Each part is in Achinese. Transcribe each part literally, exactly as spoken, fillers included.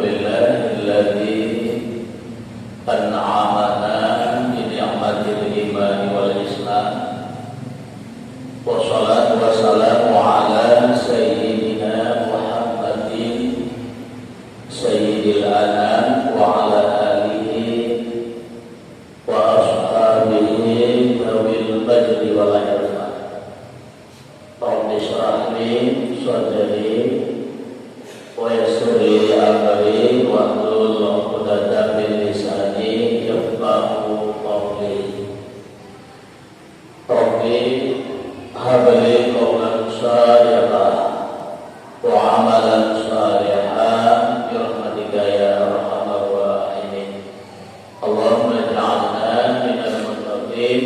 Alhamdulillahilladzi an'amana bi ni'matil imani wal islam. Wassalatu wassalamu ala sayyidina Muhammadin sayyidil anam wa ala alihi wa ashabihi dzawil majdi wal irfan. Rabbi shrah li sadri wa yassir li amri wahlul 'uqdatam min lisani yafqahu qawli. Rabbi habli qaulan shalihan wa amalan shalihan bi rahmatika ya arhamar rahimin. Allahumma ij'alna minal muttaqin.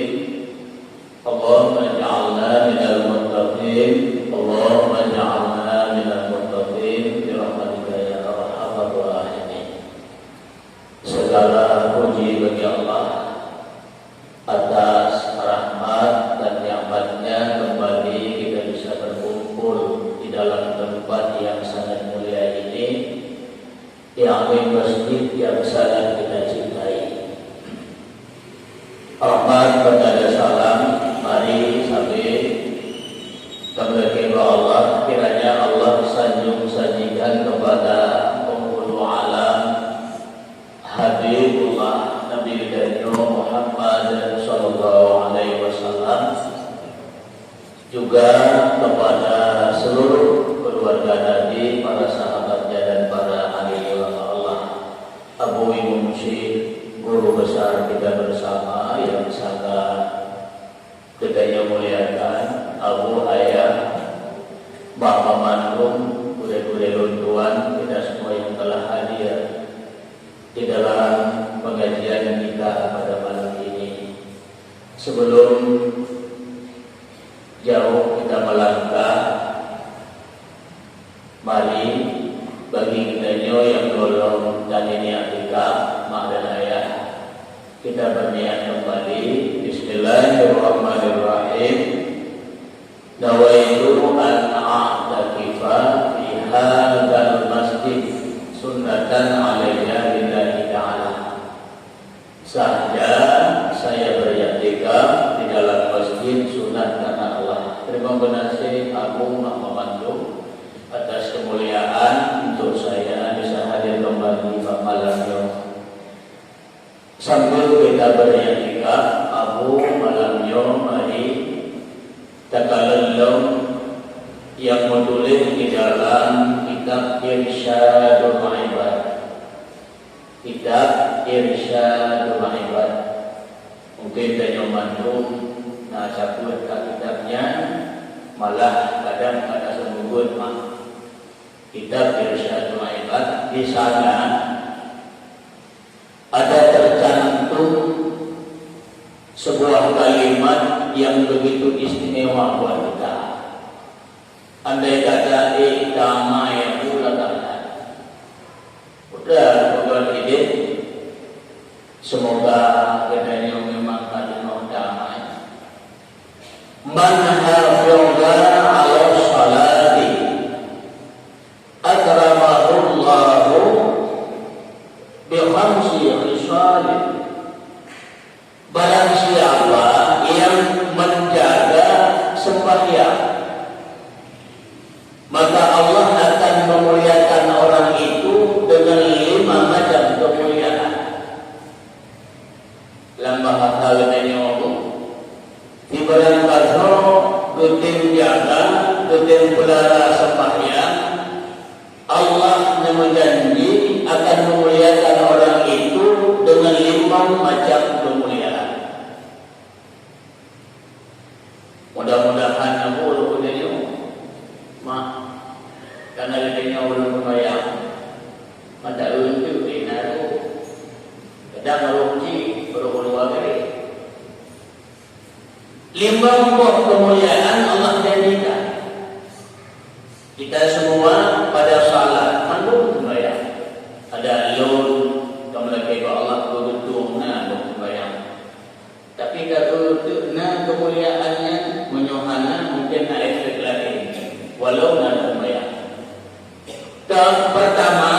Allahumma ij'alna minal muttaqin. Allahumma ij'alna minal muttaqin bi rahmatika ya arhamar rahimin. Segala puji bagi Allah atas rahmat dan nikmat-Nya kembali kita bisa berkumpul di dalam tempat yang sangat mulia ini, yakni masjid yang sangat kita cintai. Rahmat dan salam mari sabe tameulakée bak Allah, kiranya Allah sanjung sajikan kepada penghulu alam Habibullah Nabi geutanyoe Muhammad sallallahu alaihi wasallam, juga kepada seluruh keluarga Nabi, para sahabatnya dan para ahli ulama Allah. Abu Imum Syekh, guru besar kita bersama yang sangat geutanyoe muliakan, Abu, Ayah, Mak, Mama Mandum, gurée-gurée lôn tuan, kita semua yang telah hadir di dalam pengajian kita pada malam ini. Sebelum jauh kita melangkah, mari bagi geutanyoe nyang gohlom taniniat tika, mak dan ayah, kita berniat kembali. Bismillahirrahmanirrahim. Nawaitu an a'takifa fi hadzal masjid sunnatan alayya lillahi ta'ala. Sahja saya beriktikaf di dalam masjid sunat karena Allah. Terima kasih Abu Mak Mama Mandum atas kemuliaan untuk saya bisa hadir kembali pada malam nyoe. Sambil kita beriktikaf, Abu, malam nyoe mari takalon lom nyang meutuléh di dalam kitab Irsyadul Ibad. Kitab Irsyadul Ibad. Mungkin tanyoe mandum na sapeue ka kitab nyan, malah kadang ka taseumeubeuet mah. Kitab Irsyadul Ibad, di sana ada tercantum sebuah kalimat yang begitu istimewa buat kita. Andai kata, eh, damai pula kata. Udah, bukan ide. Semoga kita ini memang kali mau damai. Man hafiza ala salati akramahullahu bi khamsi khisalin. Barang siapa yang menjaga sembahyang, maka Allah akan memuliakan orang itu dengan lima macam kemuliaan. Lam bahasa geutanyoe, di barang gasoe geutem jaga, geutem peulara sembahyang, Allah neumeujanji akan memuliakan orang itu dengan limong macam kemuliaan. Mudah-mudahan na ureuëng nyoe, mak, kana lagée nyoe ureuëng seumayang, mata ureuëng teuk na roh. Kadang roh cit, roh luwa gét. Limong boh kemuliaan Allah janjikan. Kita semua pada salat, mandum sembahyang. Ada lôn, kamu lagi bak Allah, beutôi na lôn sembahyang. Tapi ka beutôi na kemuliaannya, meunyoe hana, mungkin na efek lain. Walau na sembahyang. Ke pertama,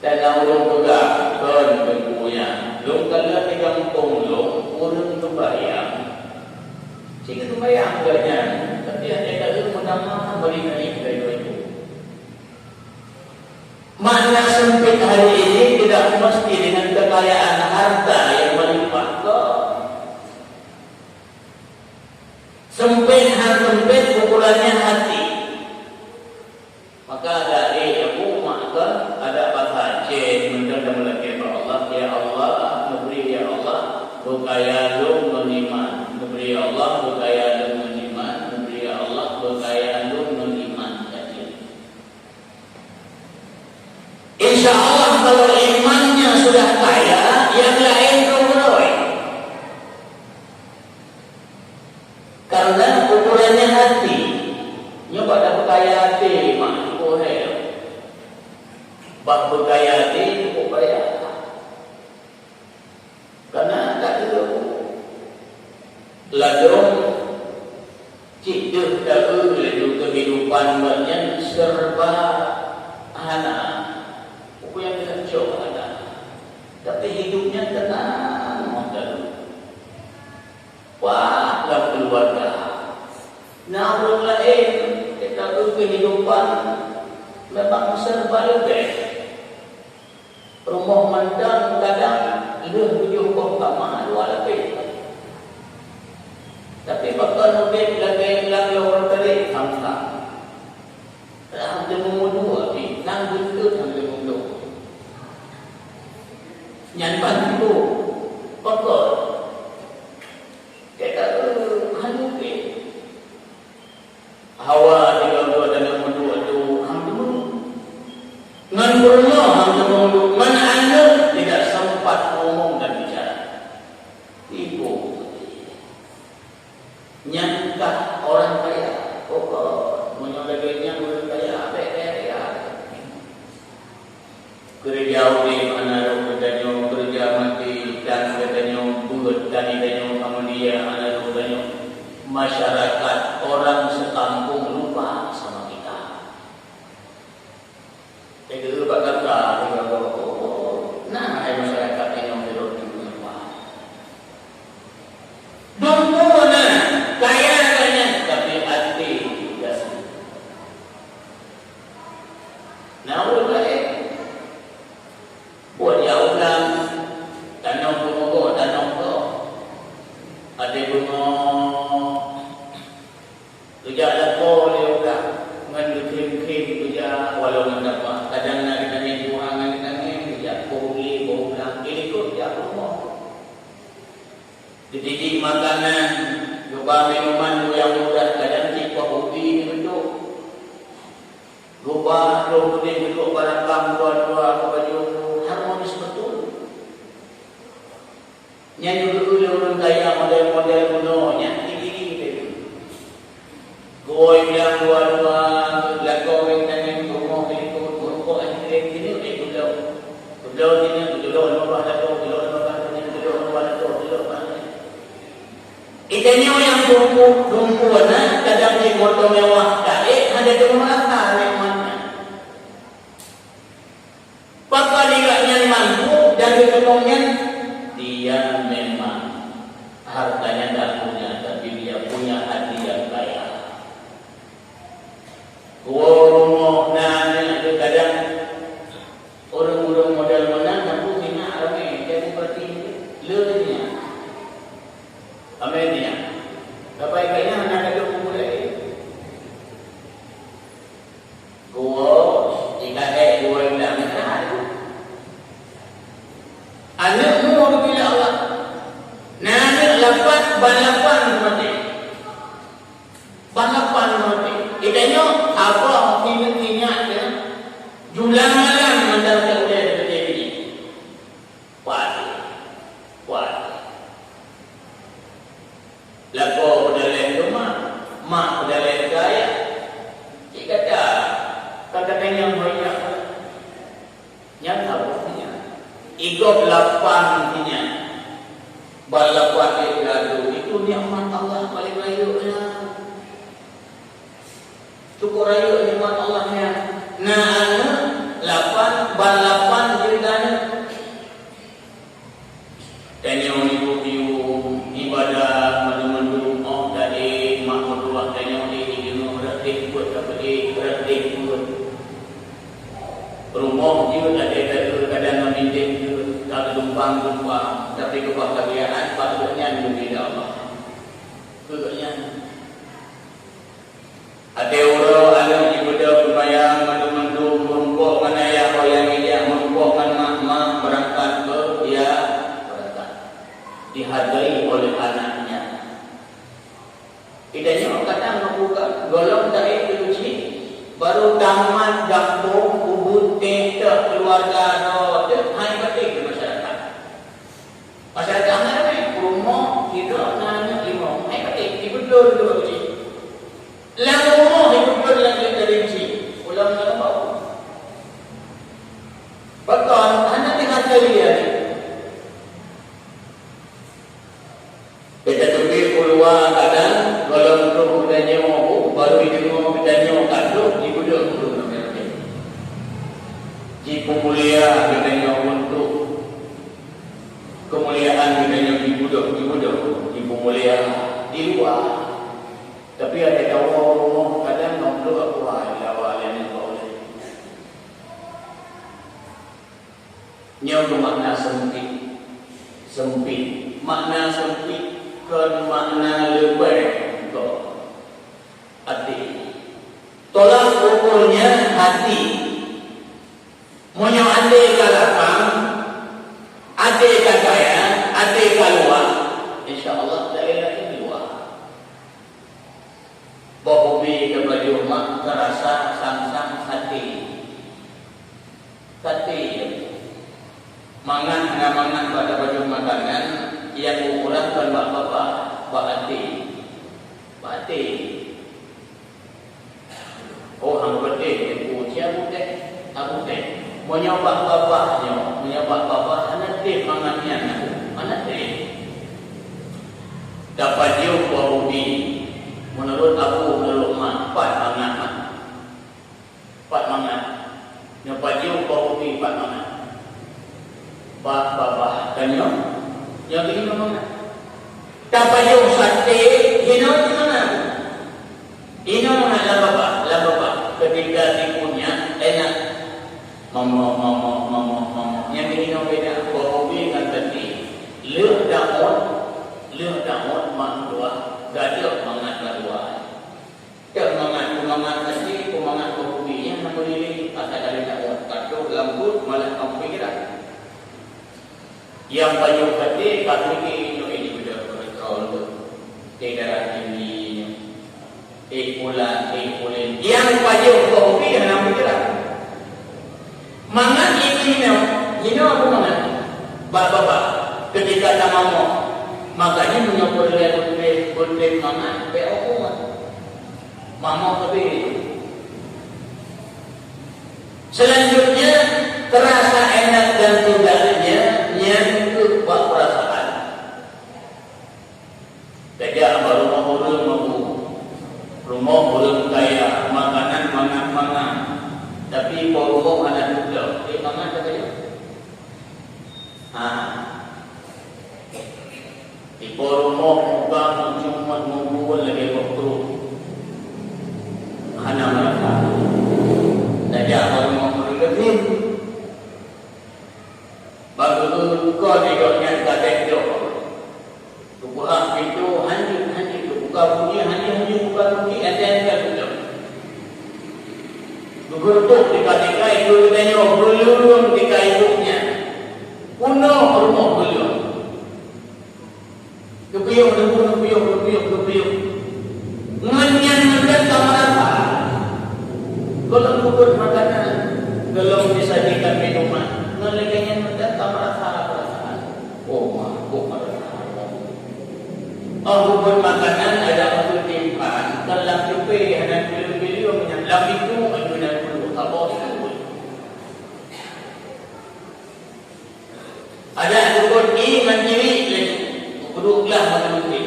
Dan na ureuëng peugah, "Kon, Teungku, nyan lôn kalon di gampông lôn ureuëng seumbahyang, cit geusumbayang geuh nyan, tapi até taeu meutamah meuri nangis dari laju." Makna sempit hari ini tidak mesti dengan kekayaan harta yang melimpah, kon. Sempit, hana sempit ukurannya hati. Maka dari Abu Ma'qal ada bahasa Aceh, mantong dan meulakée bak Allah, "Ya Allah, neubri, ya Allah, beukaya lôn ngon iman. Neubri, ya Allah, beukaya lôn ngon iman. Neubri, ya Allah, beukaya lôn ngon iman." Insya Allah, kalau imannya sudah kaya, yang lain pun boleh. Karena ukurannya hati. Nyoe bak dak beukaya até, mak, ibu hai. Bak beukaya até, cukup kaya. Karena tak ada. Ladom cit deuh taeu laju kehidupan banyak serba hana. Buku yang kita cok hana. Tapi hidupnya tenang, moh taeu. Wah, lam keluarga. Na ureuëng laén, kita tu kehidupan memang serba leubeh. Rumoh mantong kadang lheueh tujoh boh kama dua lapéh. Tapi pakon udép lagée lam lorong tadi, sang-sang. Lam teumeuduek pih, sang geuteuet, sang teumeuduek. Nyan ban tu. Pakon? Kata, "Eh, hana udép." Hawa tiga puluh dan enam puluh tu, hang teumeu. Ngon peurunoe hang teumeu, ngon aneuk tidak sempat ngomong dan bicara. Tipu. Nyan kah orang kaya? Pokok, meunyoe lagée nyan ureuëng kaya, abéh kaya-kaya. Keureuja udeb hana rhot geutanyoe, keureuja maté tan geutanyoe, beuet tan geutanyoe, keumudian hana rhot geutanyoe. Masyarakat orang sekampung lupa sama kita. Lagée bak gata, lagée bak gata, oh, na hai masyarakat inong di rot di rumah. Dumpeue na, kaya gobnyan, tapi até gaséh. Na ureuëng laén, buet jak u blang, tanoh beungoh, tanoh goh. Até beungoh, geujak lakoe lé u blang, ngon geukhém-khém geujak, walau ngon daba. Kadang na geutanyong tuha ngon geutanyong geujak, boh ulée, boh u blang, di likot jak u rumoh. Geutitip makanan, geuba minuman nyang mudah, kadang cit poh ubi geutôk. Geuba troh udeb geutôk bak lakang dua-dua keu bajée, harmonis beutôi. Nyan geukheun lé ureuëng kaya model-model bunoe nyan, tinggi-tinggi teuh. Geuwoe bilang dua-dua, lakoe geutanyoe, rumoh di likot, meurukok, eh, keuneuk, eh, geubloe. Geubloe sineuk, geujulok limong blaih lakoe, geujulok limong blaih sineuk, geujulok limong blaih lakoe, geujulok limong blaih sineuk. Geutanyoe nyang dumpeue, dumpeue na, kadang cit moto mewah, taék hana teumeurasa nikmat nyan. Pakon gobnyan mampu dan geukeunong nyan? Dia memang hartanya tak punya, tapi dia punya hati yang kaya. Woe rumoh na aneuk, kadang ureuëng-ureuëng model meunan, tapi sinyak ramé, jadi berarti le nyan. Ramé nyan. Tapi kayaknya hana ada buku lain. Geuwoe, jika ék geuwoe bilang, aneuk mu geupilih Allah. Na aneuk lapan, ban lapan maté. Ban lapan maté. Geutanyoe, abah ingat-ingat, ya. Julang malam mantong teuulée teukeudée nyan. Waduh. Waduh. Lakoe beudaleh keu mak, mak beudaleh keu ayah. Cit gata, ka gata nyang hoyak. Nyan saboh nyan. Igob lapan nyan. Ban lapan ék gadu, itu nikmat Allah paléng rayeuk nyan. Syukur rayeuk nikmat Allah nyan. Na aneuk lapan, ban lapan Rumoh jeuet, até ka jeuet, kadang ngon binteng jeuet, ka geudumpang-dumpang, tapi keubahagiaan bak gobnyan geubri lé Allah. Keu gobnyan. Até uroe aneuëk jibeudôh seumayang mandum-mandum, meurumpok ngon ayah, oh ya, ngon mak, meurumpok ngon mak, mak, beurangkat, beuh, ya, beurangkat. Dihargai oleh anaknya. Geutanyoe kadang meubuka golom taék keu cit, baru tamat gampông, ubit teuh keuluwarga droe teuh, hai patéh keu masyarakat. Masyarakat hana ramé, peurumoh sidroe na aneuk limong, hai patéh, jibeudôh lé keu cit. Lam rumoh jibeudôh lagèe tadi cit, ulang lam bau. Pakon hana dihargai lé. Gata teubiet u luwa kadang, gohlom troh geutanyoe, oh, baru jideungoe geutanyoe ka troh, jibeudôh ureueng ramé-ramé. Jipeumulia geutanyoe untuk keumuliaan geutanyoe, jibeudôh, jibeudôh, jipeumulia di luwa. Tapi até tawoe u rumoh kadang ngon plôk akuai lawa lé nibak ulèe. Nyoe geumakna seumpit. Seumpit. Makna seumpit kon makna leubeh, kon até. Tolak ukurnya hati. Meunyoe até ka lapang, até ka kaya, até ka luwah, insya Allah taék-ék luwah. Boh ubi tapajoh mak teurasa sang-sang saté. Saté. Mangat hana mangat bak tapajoh makanan, nyang ukurang kon bak babah, bak até. Bak até. Oh, hana peudeh, Teungku, ci Abu Teh. Abu Teh. Meunyoe bak babah nyoe, meunyoe bak babah hana trép mangat nyan, hana trép. Tapajoh boh ubi, meunurot Abu, meunurot mak, pat mangat, mak. Pat mangat. Nyoe pajoh boh ubi pat mangat. Bak babah tanyoe, nyoe keuh hinoe mangat. Tapajoh saté, hinoe mangat. Hinoe mangat lam babah, lam babah. Ketika dikunyah, enak. Mama, mama, mama, mama. Nyang keuh hinoe beda. Boh ubi ngon saté. Lheueh daun, lheueh daun mak meutuah, gadôh mangat lam luwa. Teumangat, peumangat nasi, peumangat boh ubi nyan hana meulilih, asa ka lheueh taôt, ka troh lam pruet malah ka meupikiran. Nyang pajoh saté ka pike nyoe, eh, jibeudôh kolesterol tu. Teh darah tinggi nyoe. Eh, pulan, eh, pulen. Nyang pajoh boh ubi hana meupikiran. Mangat ini hinoe, hinoe aku mangat. Bak babah, ketika tamamok, maka nyoe meunyoe peureulèe beutrép, beutrép mangat, bèk aku mangat. Mamok leubeh. Selanjutnya, terasa enak dan tidaknya, nyan keuh bak perasaan. Tajak bak rumoh ureueng mampu, rumoh ureueng kaya, makanan mangat-mangat, tapi po rumoh hana teupeue, eh, mangat ka tajak. Ha. Di po rumoh muka meucumot meubuet lagèe boh krueng. Hana meurasa. Tajak bak rumoh ureueng gasien. Bak geupeue kon di gobnyan ka teuh jok. Geubuka pintoe hanjeuet-hanjeuet, geubuka bunyi hanjeuet-hanjeuet, buka kunci, enteng-enteng geucok. Geugeurdok tika-tika, ibu geutanyoe, beuleueng tika ibu nyan. Peunoh rumoh beuleueng. Geupiôh, geupiôh, geupiôh, geupiôh. Ngon nyan mantong ka meurasa. Gohlom peubuet makanan, gohlom disajikan minuman. Ngon lagèe nyan mantong ka meurasa peurasaan. Oh, mabök meurasa. Oh, peubuet makanan ada ureueng timphan, kon lam cupe hana bileueng-bileueng nyan, lam itu hana bileueng, saboh itu. Adak geupot ié ngon cirik laju, geupeuduek glah ngon leuti.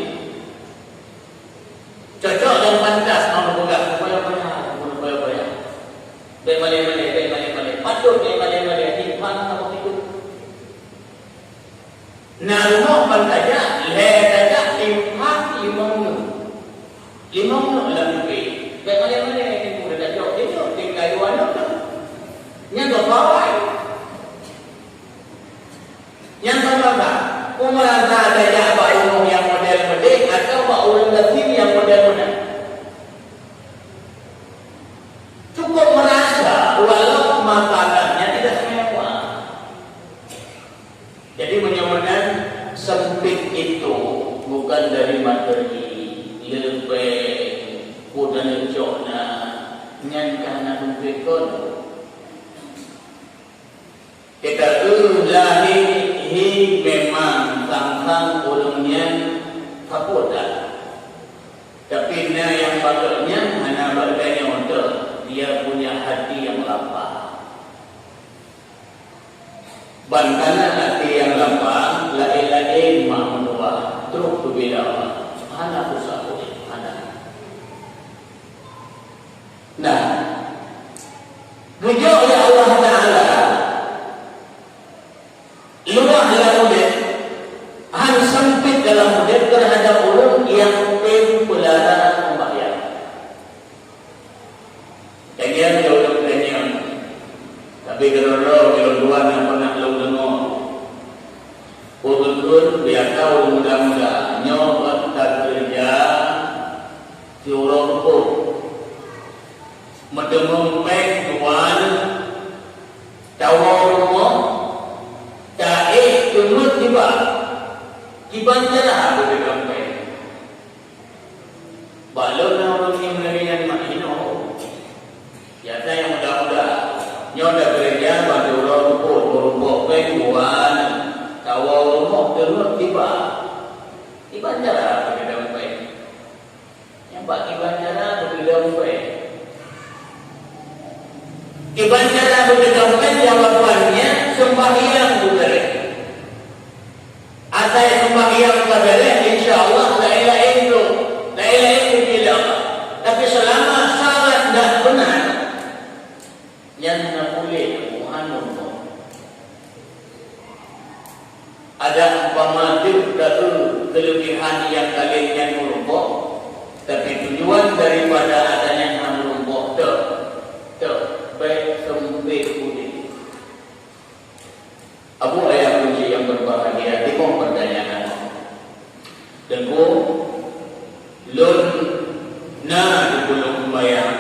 Cocok lam pantas, hana peugah, payah-payah, payah-payah. Bèk malèe-malèe, bèk malèe-malèe. Patôt bèk malèe-malèe, timphan saboh itu. Na rumoh ban tajak, lhèe tajak, timphan limong nyoe. Limong nyoe lam cupe. Bèk malèe-malèe, timphan tajak, tajak, tinggai dua nyoe tu. Nyan geubawa Merasa tajak bak ureuëng nyang model meudeh atawa bak ureuëng gasien nyang model meunan. Cukup merasa walau makanannya tidak semewah. Jadi meunyoe meunan, sempit itu bukan dari materi, leubeh, peue dan cok na, nyan ka hana sempit kon. Kita, eh, lahé hi memang sang-sang ureuëng nyan sapeue that. Tapi na nyang patot nyan hana bak geutanyoe teuh, dia punya hati yang lapar. Ban kana até nyang lapar, laén-laén mak meutuah, trok peubila Allah. Hana susah, hana. Nah, geujok lé Allah Taala luwah lam udeb, han sempit dalam udeb teuhadap ureuëng nyang tem peulara sembahyang. Tanyong lé ureuëng tanyong, tapi keudroe-droe lôn dua nyang pernah lôn deungoe. Peue geukheun biasa ureuëng muda-muda nyoe ka keureuja siuroe teupôt. Meuteumé péng dua nyoe, tawoe rumoh, taék teungeut tiba. Kiban cara beuteugang péng. Bak lôn na ureuëng nyang meunari nyan mak hinoe. Nyata nyang muda-muda. Nyoe takeureuja bak uroe teupôt meurumpok péng dua nyoe. Tawoe rumoh teungeut tiba. Kiban cara beuteugang péng. Nyang bak kiban cara beuteugang péng. Kiban cara beuteugang péng jawabannya sembahyang beuteugang. Asai sembahyang ka beureh, insya Allah laén-laén tu, laén-laén tu tidak. Tapi selama syarat dak benar, nyan na puléh Tuhan Allah. Ada umpama deuh ka eu keulebihan nyang ka lheueh nyan meurumpok, tapi tujuan daripada adanyan hana meurumpok teuh, teuh bék seumpét udeb. Abu ayah kunci yang berbahagia, timong pertanyaan. Teungku, lôn na dipeurunoe sembahyang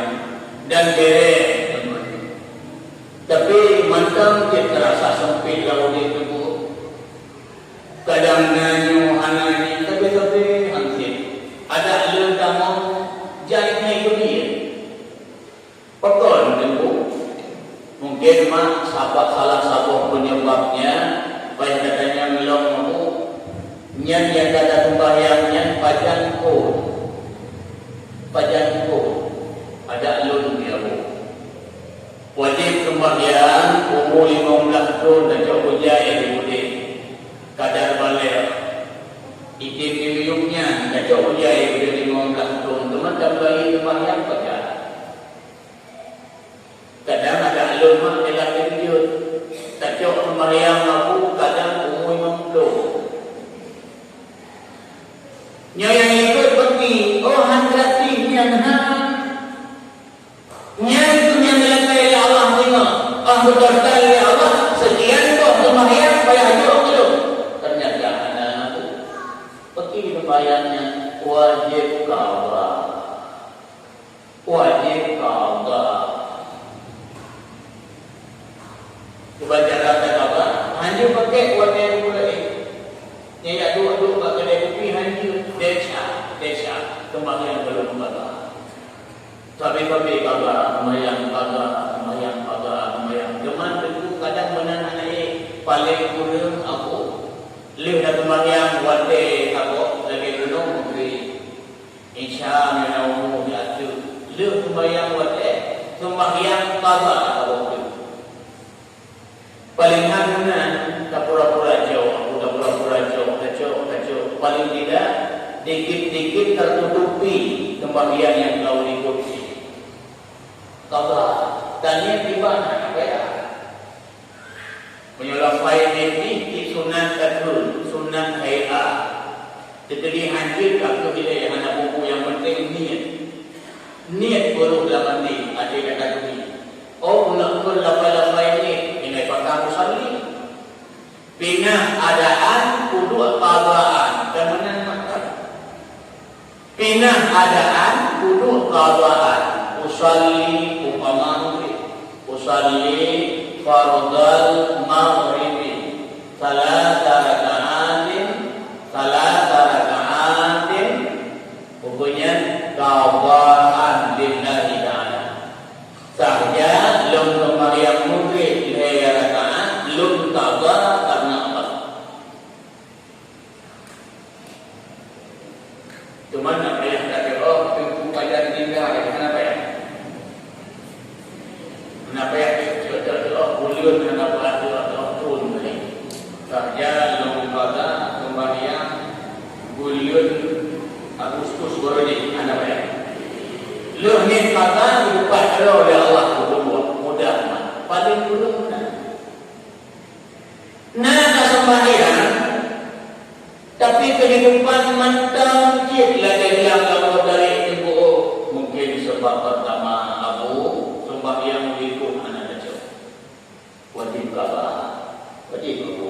dan beureh teuma. Tapi mantong cit teurasa seumpét lam udeb teungku. Kadang na nyoe hana nyan, tapi-tapi han cit. Adak lôn tamong jai nyan keubiet. Pakon teungku? Mungkin mak sabab salah saboh penyebabnya, payah gata nyang lom mabuk. Nyan nyang gata sembahyang nyan pajan phon. Pajan phon. Adak lôn di Abu. Wajéb sembahyang umu limong blaih thon tacok bujai di udeb. Kadar balek. Idin miyueb nyan tacok bujai udeb limong blaih thon. Teuma tabagi sembahyang pajan. Kadang adak lôn mak teungoh keujeuet, tacok sembahyang Abu kadang umu limong ploh. Nyoe nyang ikot peuki, oh han gratis nyan ha. Nyan keuh nyang geulakée lé Allah singoh. Ah, beutôi lé Allah, sekian boh sembahyang payah jok keu lôn. Ternyata hana. Peuki sembahyang nyan wajéb qadha. Wajéb qadha. Kiban cara taqadha, hana pakai watée geupeuleueh. Nyan jak duek-duek bak keudée kupi hana, desya, desya, sembahyang gohlom qadha. Sabe-sabe qadha, sembahyang qadha, sembahyang qadha, sembahyang. Teuma teungku kadang meunan hana ék, paleng kureueng Abu. Lheueh na sembahyang watée saboh lagée gunong bukri. Isya meunyoe umu di ateueh, lheueh sembahyang watée, sembahyang qadha saboh teuk. Paleng hana meunan, tapura-pura jok, tapura-pura jok, tacok, tacok. Paleng tidak, dikit-dikit tertutupi sembahyang nyang ka likot jih. Qadha, dan nyang kiban hana payah. Meunyoe lafai niet nyoe sunat takheun, sunat hai'ah. Teukeudi hanjeuet ka keuh ilée hana bubu, nyang penting niet. Niet peuruh lam até, até gata keubi. Oh, uneuk kheun lafai-lafai niet, pingai pakam usalli. Pinah adaan uduk qadaan, dan meunan mantong. Pinah adaan, uduk qadaan. Usalli, umpama maghrib. Usalli fardal maghribi salasa raka'atin, salasa raka'atin, pokoknya qadaan lillahi ta'ala. Sahja lôn seumayang maghrib lhèe rakaat, lôn qada karena Allah. Teuma na payah takeurôh teungku pajan tinggai, hana payah. Hana payah takeurôh buleuen hana peuateueh ateueh thôn tadi. Sahja lôn qada seumayang buleuen Agustus baroe jih, hana payah. Lheueh nyan qada dibuka jaroe lé Allah, mudah, mudah. Paléng kureueng na. Na taseumbahyang, tapi keuhidupan mantong cit lagèe hilang lam dari teungku. Mungkin sabab peurtama, Abu, seumbahyang likot hana tacok. Wajéb qada, wajéb Abu.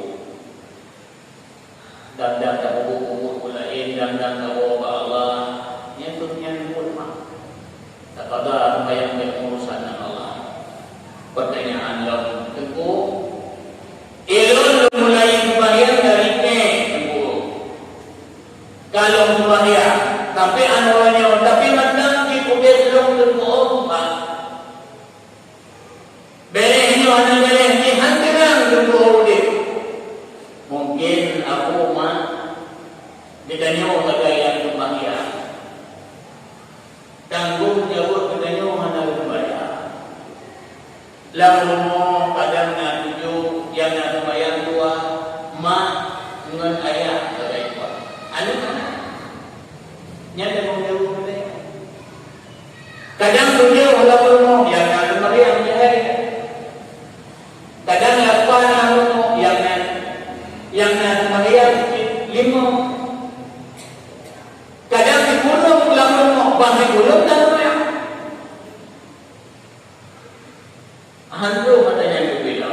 Dang-dang tapeubuet-buet peue laén, dang-dang tawoe bak Allah, nyan kheueh nyan buet mah. Taqada seumayang dan urusan ngon Allah. Pertanyaan lom, Teungku, ulôn mulai seumayang dari kèe, Teungku. Ka lôn seumayang, tapi aneuk nyoe, tapi mantong cit udép lôn, Teungku, oh, Pak. Béréh nyoe hana béréh, jihan teunang Teungku udép. Mungkin Abu, Mak, geutanyoe sagai nyang seumayang. Tanggong jaweueb geutanyoe hana geubayang. Lam rumoh kadang na tujoh nyang na seumayang dua, mak ngon ayah sagai dua. Aneuk hana. Nyan tanggong jaweueb geutanyoe. Kadang tujoh lam rumoh nyang na seumayang jahé. Kadang lapan lam rumoh nyang na, nyang na seumayang limong. Kadang sipulông lam rumoh, ban sipulông tan seumayang. Hantom ata nyan geubela,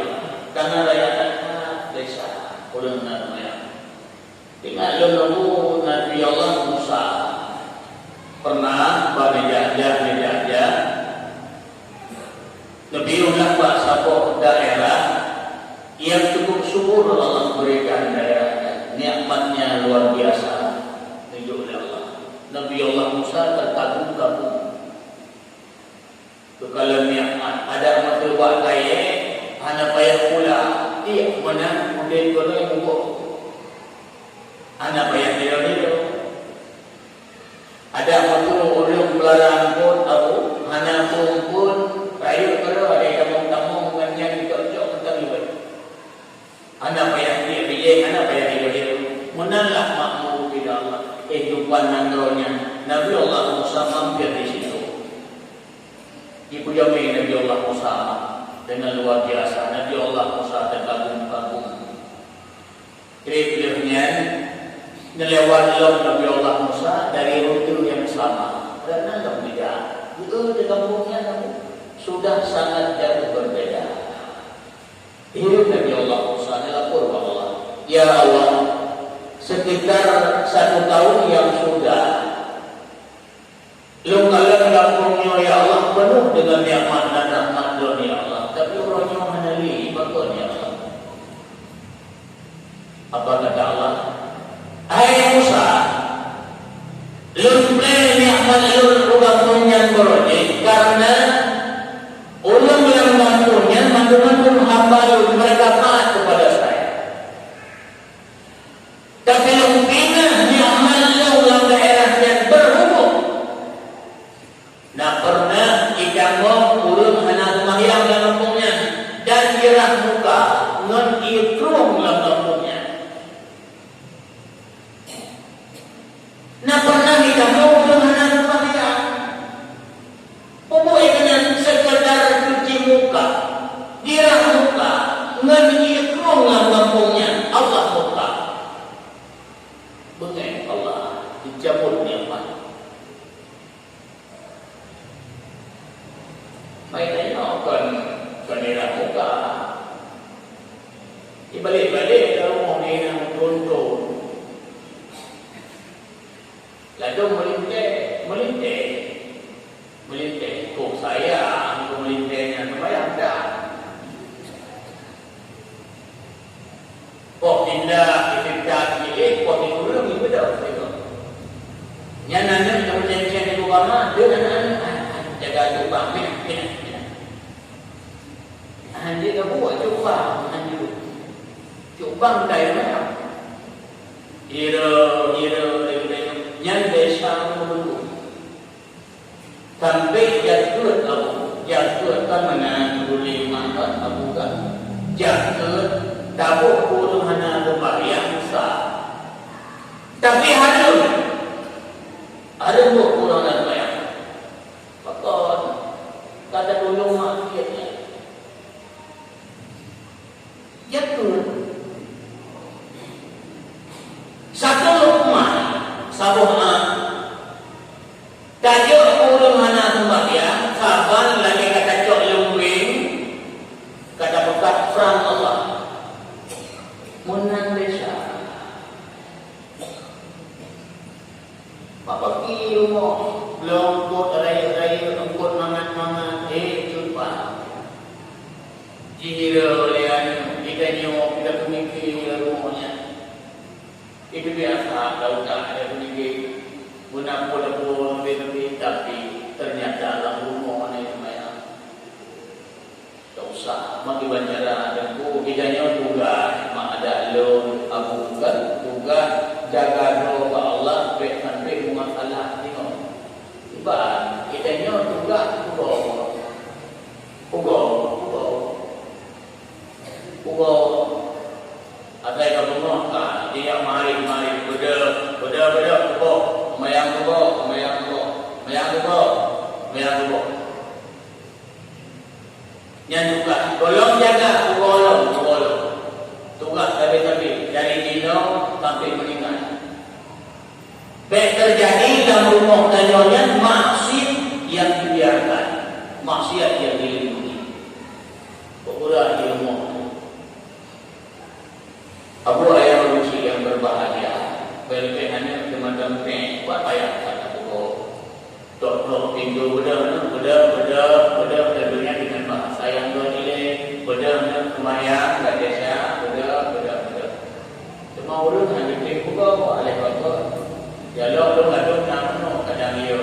karena raya that-that desya ureueng na seumayang. Ingat lôn, Nabi Allah Musa pernah bak neujak-jak, neujak-jak, neubiyeu lam bak saboh daerah yang cukup subur Allah berikan daerah nyan. Nikmatnya luar biasa, neujok lé Allah. Nabi Allah Musa terkagum-kagum. Teukalon nikmat, adak meuteubak kayèe, hana payah pula, tiek meunan udép keunoe muboh. Hana payah hilo-hilo. Adak meuteumé ureueng peulara eungkôt, Abu, hana peumpun, rayeuk keunoe ada tamong-tamong ngon nyan jicok-cok mantong iban. Hana payah tiek bijéh, hana payah hilo-hilo. Meunan lah makmur di Allah. Kehidupan nanggroe nyan, Nabi Allah Musa mampir di situ. Jipeujamé Nabi Allah Musa dengan luar biasa. Nabi Allah Musa terkagum-kagum. Trép lheueh nyan, neulewat lom Nabi Allah Musa dari rute yang sama. Karena lom beda. Di, eh, di kampung nyan sudah sangat jauh berbeda. Hireuen Nabi Allah Musa neulapor bak Allah, "Ya Allah, sekitar satu tahun yang sudah lôn kalon gampông nyoe, ya Allah, penuh dengan nikmat dan rahmat Lôn, ya Allah, tapi uroe nyoe hana lé, pakon, ya Allah?" Apa kata Allah? "Hai Musa, Lôn plé nikmat Lôn u gampông nyan baroe jih, karena ureueng lam gampông nyan mandum-mandum hamba Lôn, mereka taat kepada Saya. Tapi Lôn pinah nikmat Lôn lam daerah nyan, berhubung na pernah jitamong ureueng hana seumahyang lam gampông nyan, dan jirah muka ngon ié krueng lam gampông nyan." Na pernah jitamong ureueng hana seumahyang. Peue keunan, sekadar cuci muka, jirah muka, ngon ié krueng lam gampông nyan, Allah muka. Beungéh Allah, jicabut nikmat. Hai tanyoe kon, kon jirah muka. Ibalek-balek lam rumoh nyan meuthon-thon. Indah, istiftah, jih, eh, poh sikureueng, ibeudôh, ibeudôh. Nyan aneuk nyang meucen-cen di Obama, deuh aneuk-aneuk, ah, ah, jaga Obama, minah, minah, minah. Hanjeuet ka buet, cubang, hanjeuet. Cubang dai meunan. Hira, hira, hira, nyan desya meureumpok. Sampai jakeuet Abu, jakeuet kan meunan geuléh makan Abu kan. Jakeuet, taboh ureueng hana seumbahyang sa. Tapi hareuem, hareuem boh ureueng hana seumbahyang. Pakon? Ka tatulông maksiat nyan. Jakeuet. Saboh lukmah, saboh a. Tajok ureueng hana seumbahyang, saban lagèe ka tacok lumbeng, ka tapeukat prang Allah. Meunan desya. Bak paki rumoh, lôn eungkôt rayeuk-rayeuk, eungkôt mangat-mangat, eh, cut bak. Jihira lé aneuk, geutanyoe pih tapeumiké rumoh nyan. Itu biasa, dak usah ada peumiké. Guna pun-pun, tapi, tapi ternyata lam rumoh nyan lumayan. Tak usah, mak kiban cara Teungku, geutanyoe tugaih mak adak lôn, Abu kan, tugaih jaga droe bak Allah, bèk sampai meumasalah singoh. Iban, geutanyoe tugaih pugoe. Pugoe, pugoe. Pugoe. Asai ka beungoh, ka, jijak marit-marit, beudôh, beudôh, beudôh, pugoe. Seumayang pugoe, seumayang pugoe, seumayang pugoe, seumayang pugoe. Nyan tugaih. Tolong jaga, pugoe lom, pugoe lom. Tugaih sabe-sabe, dari jinoe sampai meuninggai. Bèk teujadi lam rumoh tanyoe nyan maksiat nyang dibiarkan, maksiat nyang dilindungi. Peugura di rumoh. Abu ayah manusia yang berbahagia, bèk leubeh aneuk teumatam pèng, buat payah that tapugoe. Tok-tok pintoe, beudôh, beudôh, beudôh, beudôh, tentunya dengan bahasa yang dua nilai, beudôh, seumayang, baca sya, beudôh, beudôh, beudôh. Teuma ureueng hana geutem pugoe, alèh bagoe. Ya Allah, lôn ladôm na meunoe, kadang iya,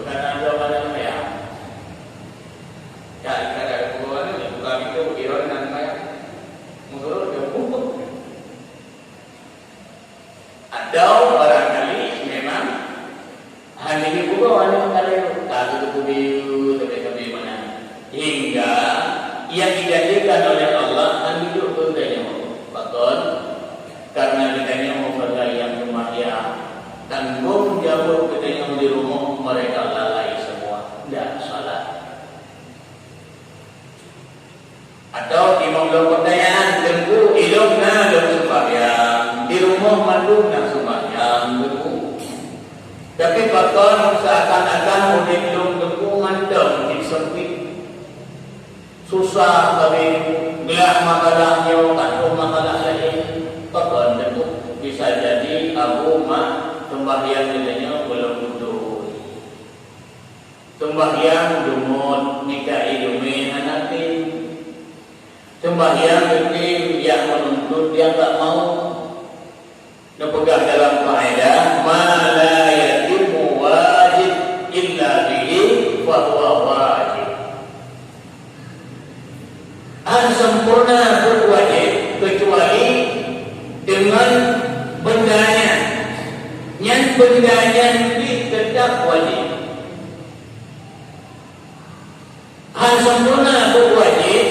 kadang dua, kadang seumayang. Ya, kadang pugoe, buka pintoe, kira na seumayang. Meusurot dia, Atau barangkali memang hana geupugoe aneuk teuh, ka geuteupeue sabe-sabe meunan. Hingga nyang dijanjikan oleh Allah hana geujok keu geutanyoe. Pakon? Karena geutanyoe sebagai nyang seumayang, tanggong jaweueb geutanyoe di rumoh mereka lalai semua, tidak salat. Atau imam lôn pertanyaan, Teungku, ilôn na lôn seumbahyang, di rumoh mandum na seumbahyang, Teungku. Tapi pakon seakan-akan udép lôn, Teungku, mantong cit sempit. Susah sabe, gleh masalah nyoe, ka troh masalah laén. Pakon, Teungku? Bisa jadi Abu mak seumbahyang geutanyoe gohlom beutôi. Seumbahyang jumôt, mita ileumèe hana tem. Seumbahyang geutem jak meununtut nyang ka mau. Neupeugah dalam kaedah, "Ma la yatimmu wajib illa bihi, fa huwa wajib." Hana sempurna buet wajéb keucuali deungon beunda nyan. Nyan beunda nyan pih teutab wajéb. Hana sempurna buet wajéb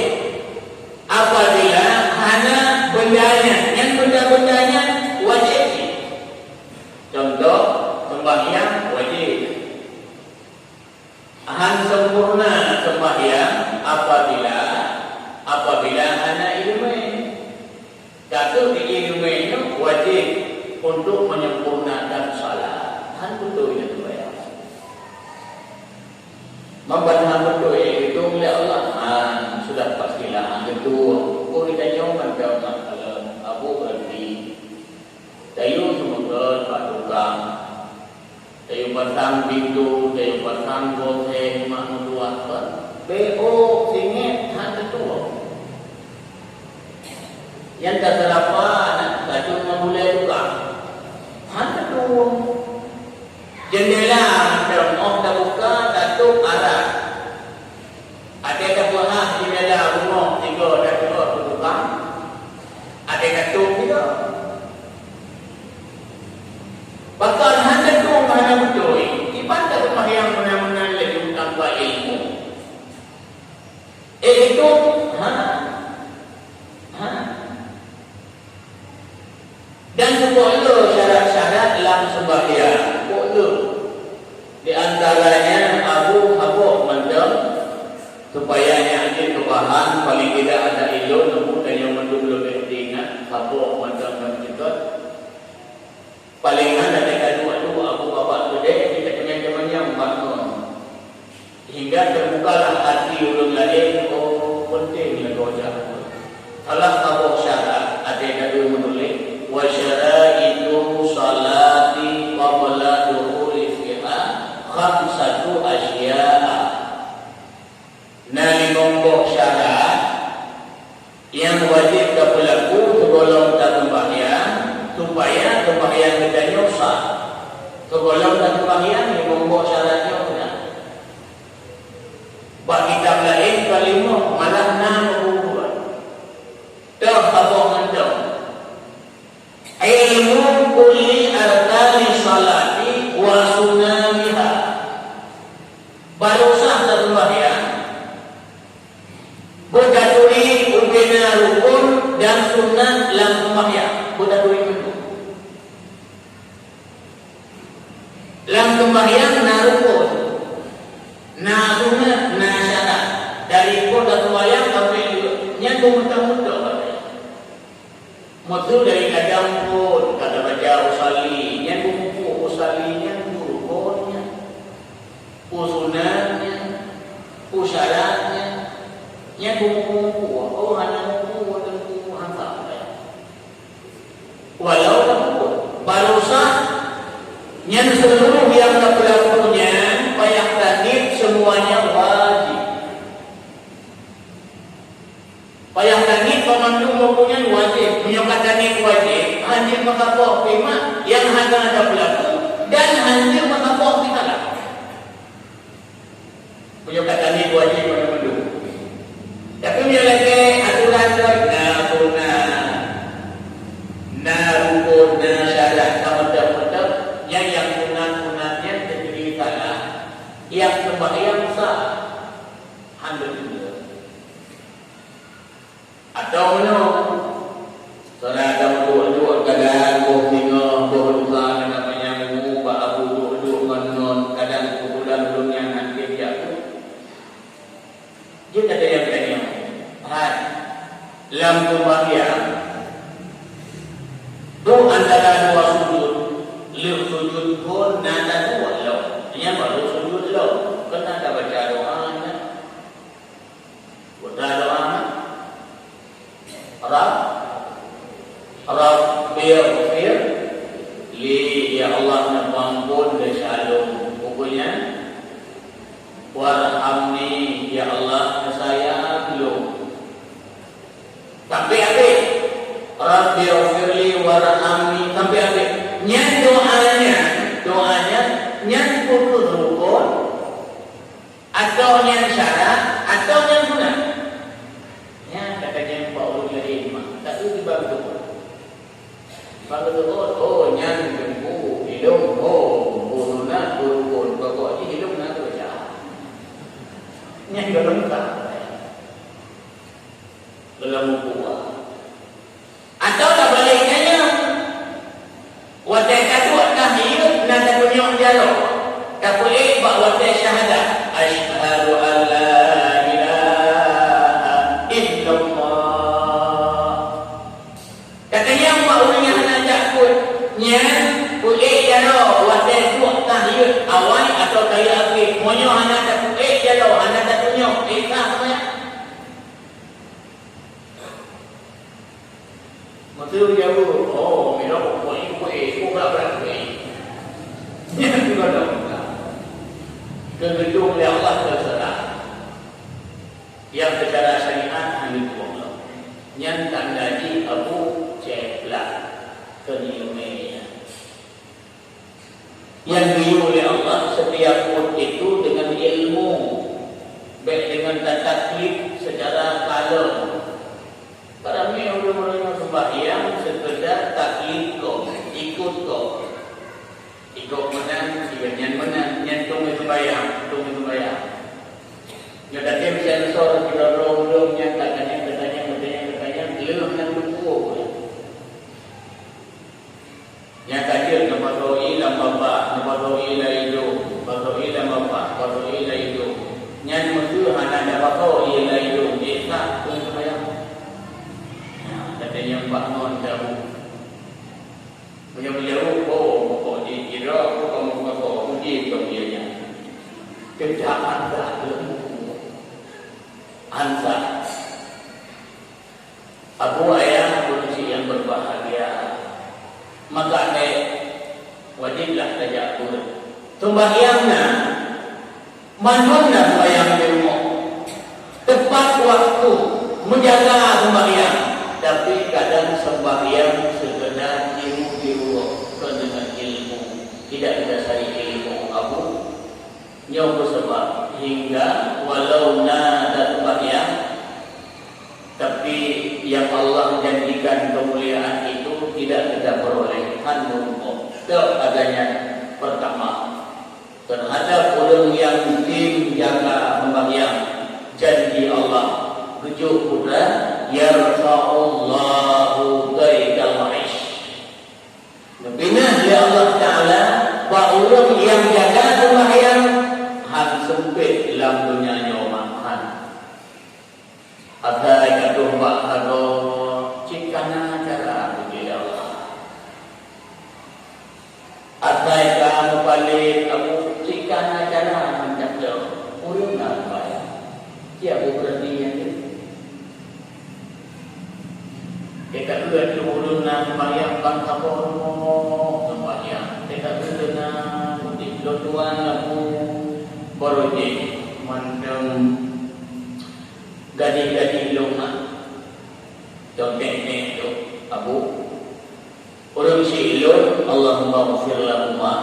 apabila hana beunda nyan. Nyan beunda-beunda nyan wajéb cit. Contoh, seumbahyang wajéb. Han sempurna seumbahyang apabila, apabila hana ileumèe. Ka kheueh ileumèe nyoe wajéb untuk menyempurnakan salat. Han beutôi nyan seumbahyang. Memang han beutôi, eh, geutong lé Allah. Han, sudah pastilah han geutong. Peue geutanyoe mantong na kalon, Abu berhenti. Tayue seumeukot bak tukang. Tayue pasang pintoe, tayue pasang gobnyan mak meutuah kon. Bèk ôk singét han teutuwoe. Nyang taseurapa na, tayue Jeundela mantong óh tabuka tatôp arah. Até tapeuhah jeundela rumoh tiga dan dua keudukang, até tatôp juga. Bahkan hana dong hana beutôi, kiban taseumayang meunan-meunan laju tanpa ilmu. Eh, itu, ha? Ha? Dan seupôt le syarat-syarat lam seumbahyang. Seupôt le. Di antaranya, Abu habôk mantong, supaya nyan jeuet keu bahan, paling tidak ada ilôn, namun tanyoe mandum leubeh teuingat, habôk mantong dan cukôp. Paling hana teuka duek-duek Abu babah keudeh, kita keumanyam-keumanyam bak ngon. Hingga teubukalah hati ureueng laén, oh, peunteng lagoe jak. Salah saboh syarat até ka lheueh meunuléh, "Wa syaraitu shalati qabla dukhuli fiha khamsatu asya'a." Na limong boh syarat nyang wajéb tapeulaku sigohlom taseumbahyang, supaya seumbahyang geutanyoe sah. Sigohlom taseumbahyang, limong boh syarat nyoe na. Bak kitab laén ka limong, malah na meubuet. Toh saboh mantong. Ilmu kulli arkani shalati wa sunaniha. Barô sah taseumbahyang, beutaturi ubena rukon dan sunat lam seumbahyang. Beutaturi mandum. Lam seumbahyang na rukon, na sunat, na syarat. Dari rukon lam seumbahyang sampai nyan beumeutoh-meutoh. Meuseu dari kadang phon ka tabaca usalli, nyan beumuphom usalli nyan peue rukon nyan, peue sunat nyan, peue syarat nyan, nyan beumuphom-muphom. Oh, hana muphom, teungku hana. Walau barô sah, nyan seuluruh nyang tapeulaku nyan payah taniet seumuanya wajéb. Payah taniet banmandum rukon nyan wajéb. Meunyoe ka taniet wajéb, hanjeuet meusaboh, teuma nyang hana tapeulaku dan hanjeuet meusaboh teusalah. Meunyoe ka taniet wajéb banmandum. Tapi meunyoe lagèe aturan droe, na sunat, na rukon, na syarat, ka mantong-mantong, nyan nyang sunat-sunat nyan teukeudi salah, nyang seumbahyang sah. Hana beutôi. Atawa meunoe, saudara meuduek-duek kadang boh singoh, boh rusa, kadang manyang ungu, bak Abu duek-duek ngon-ngon, kadang keubeutulan ureueng nyan hana jak. Jeuet tatanyong-tanyong. Hai, lam seumbahyang, dua antara dua sujud, lheueh sujud phon na taduek lom, nyan baru sujud lom, keunan tabaca doa nyan. Buta doa. Rab, Rabbighfir li, ya Allah, neupeuampôn desya lôn. Buku nyan, warhamni, ya Allah, neusayang lôn. Sampai habéh. Rabbighfirli warhamni, sampai habéh. Nyan doa nyan, doa nyan, nyan peue rukon. Atawa nyan syarat, atawa nyan sunat. Nyan ka tajak bak ureueng laén mah, tapi dibagi dua. Bagi dua, oh, nyan teungku, ilôn, oh, oh, sunat, oh, rukon, pokok jih ilôn na tu baca. Nyan golom ka. Golom kuat. Atawa tabalek nyan, watèe taduek tahiyeut na tatunyok jaroe, tapeuék bak watèe syahadat, "Asyhadu an la ilaha illallah." Tatanyong bak ureueng nyang hana jak phon, nyan peuék jaroe watèe duek tahiyeut awai atawa tahiyeut akhé. Meunyoe hana tapeuék jaroe, hana tatunyok, ék sah seumbahyang? Meuseu jaweueb, "Oh, meunyoe peuék, peuék, peuék, peuék." Nyan keudroe. Keu geudong lé Allah teuseurah. Nyang seucara syariat hana jitueng lom. Nyan tanda jih Abu Céplak keu ileumèe nyan. Nyang geuyue lé Allah setiap buet itu dengan ilmu, bék dengan tataklid secara kalon. Ramé ureuëng-ureuëng nyang sembahyang sekedar taklid gob, ikut gob. Ikut meunan, sigoe nyan meunan, nyan tunggu sembahyang, tunggu sembahyang. Nyoe tadi sensor di lorong ulôn nyan, katanya, katanya, katanya, katanya, leuh nan tupu. Nyang ka jeuet neupasoe lam babah, neupasoe lam idong, pasoe lam babah, pasoe lam idong. Nyan meuseuh hana neupasoe lam idong, ék sah keu seumayang. Nah, katanya bak ngon jauh. Meunyoe jauh, oh, pokok jih, kira aku kamu pasoe, uji keu dia nyan. Keujahat dah leumu. Ansah. Abu ayah ureuëng syiek nyang berbahagia, maka deh wajiblah tajak beuet. Seumbahyang na, mandum na seumbahyang di rumoh. Tepat waktu, meujaga seumbahyang. Tapi kadang seumbahyang sekedar tiru-tiru, bukan dengan ilmu. Tidak didasari ilmu, Abu. Nyoe meuseubab hingga walau na taseumbahyang, tapi yang Allah janjikan kemuliaan itu tidak kita peroleh, han meurumpok. Teuh adanya pertama, terhadap ureuëng nyang tem jaga seumbahyang, janji Allah, geujok putra, "Yarfa'ullahu daikal aish." Neupinah lé Allah Taala bak ureuëng nyang jaga seumbahyang, han seumpét lam donya nyoe mak han. Asai ka troh bak sagoe, cit kana cara geubri lé Allah. Asai ka meupalet, Abu, cit kana cara meucaplok ureuëng na seumbahyang. Ci Abu peurati nyan teuh. Teuka keuh ateueh ureuëng na seumbahyang ban saboh rumoh seumbahyang. Teuka keuh na udeb lôn tuan lagu barô jih mantong gadih-gadih lôn na. Contoh nyoe tu, Abu. Ureuëng syiek lôn, Allahumma ghfir lahuma.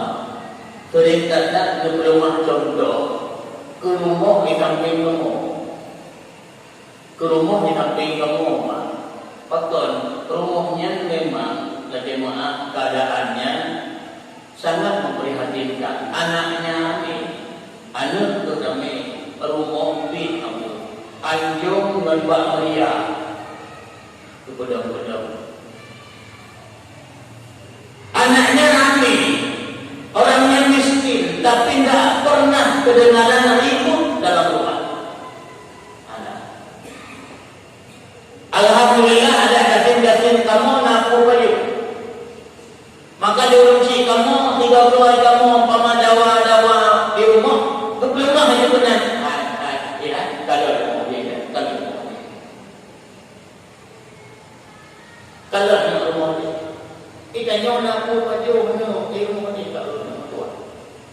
Seuring that-that geupeuleumah contoh keu rumoh di sampéng kamoe. Keu rumoh di sampéng kamoe, Mak. Pakon, rumoh nyan memang lagée meuáh keadaannya sangat memprihatinkan. Anaknya ramé, aneuëk pun ramé, rumoh biet amphon, anjong ngon bak meuria. Geupeudong-peudong. Anaknya ramé, orangnya miskin, tapi tidak pernah kedengaran ribut dalam rumah. Anak. Alhamdulillah, ada gasien-gasien kamoe na peue pajoh. Maka di ureuëng syiek kamoe, tiga belas kamoe, umpama dawa-dawa di rumoh, geupeuleumah aja keunan. Hai, hai, ya, kalau ada mau dia, kalau ada mau dia. Kalau ada mau dia. Kita nyoe na peue pajoh nyoe, di rumoh ni kalau ada mau tuan.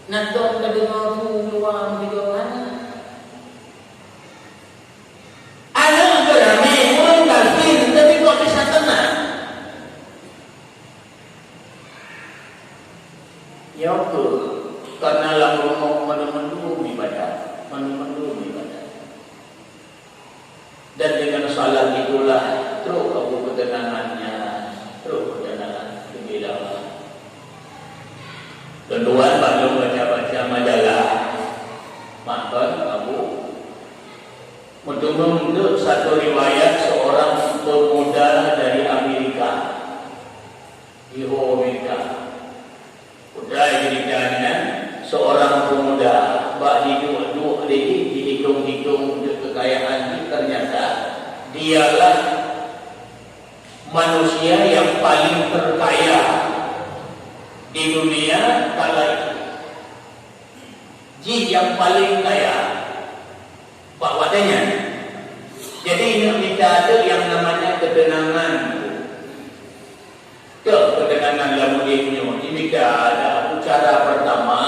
Nak dong ka deungoe su luwa meusigoe hana. Aneuëk geuramé ureuëng gasien, tapi kok bisa teunang? Nyoe keuh, karena lam rumoh mandum-mandum ibadat, mandum-mandum ibadat. Dan dengan salat itulah trok Abu ketenangannya, trok ketenangan di dalam. Dan tuan bandum baca-baca majalah, maka Abu Meuteumé satu riwayat seorang pemuda dari Amerika. Di Amerika. Udah ceritanya, seorang pemuda bak diduek-duek di, dihitung-hitung untuk kekayaan, ternyata dialah manusia yang paling terkaya di dunia kala itu. Jih nyang paleng kaya bak watée nyan. Jadi, ingat mita ada yang namanya ketenangan. Keu ketenangan lam udeb nyoe, imita ada cara pertama,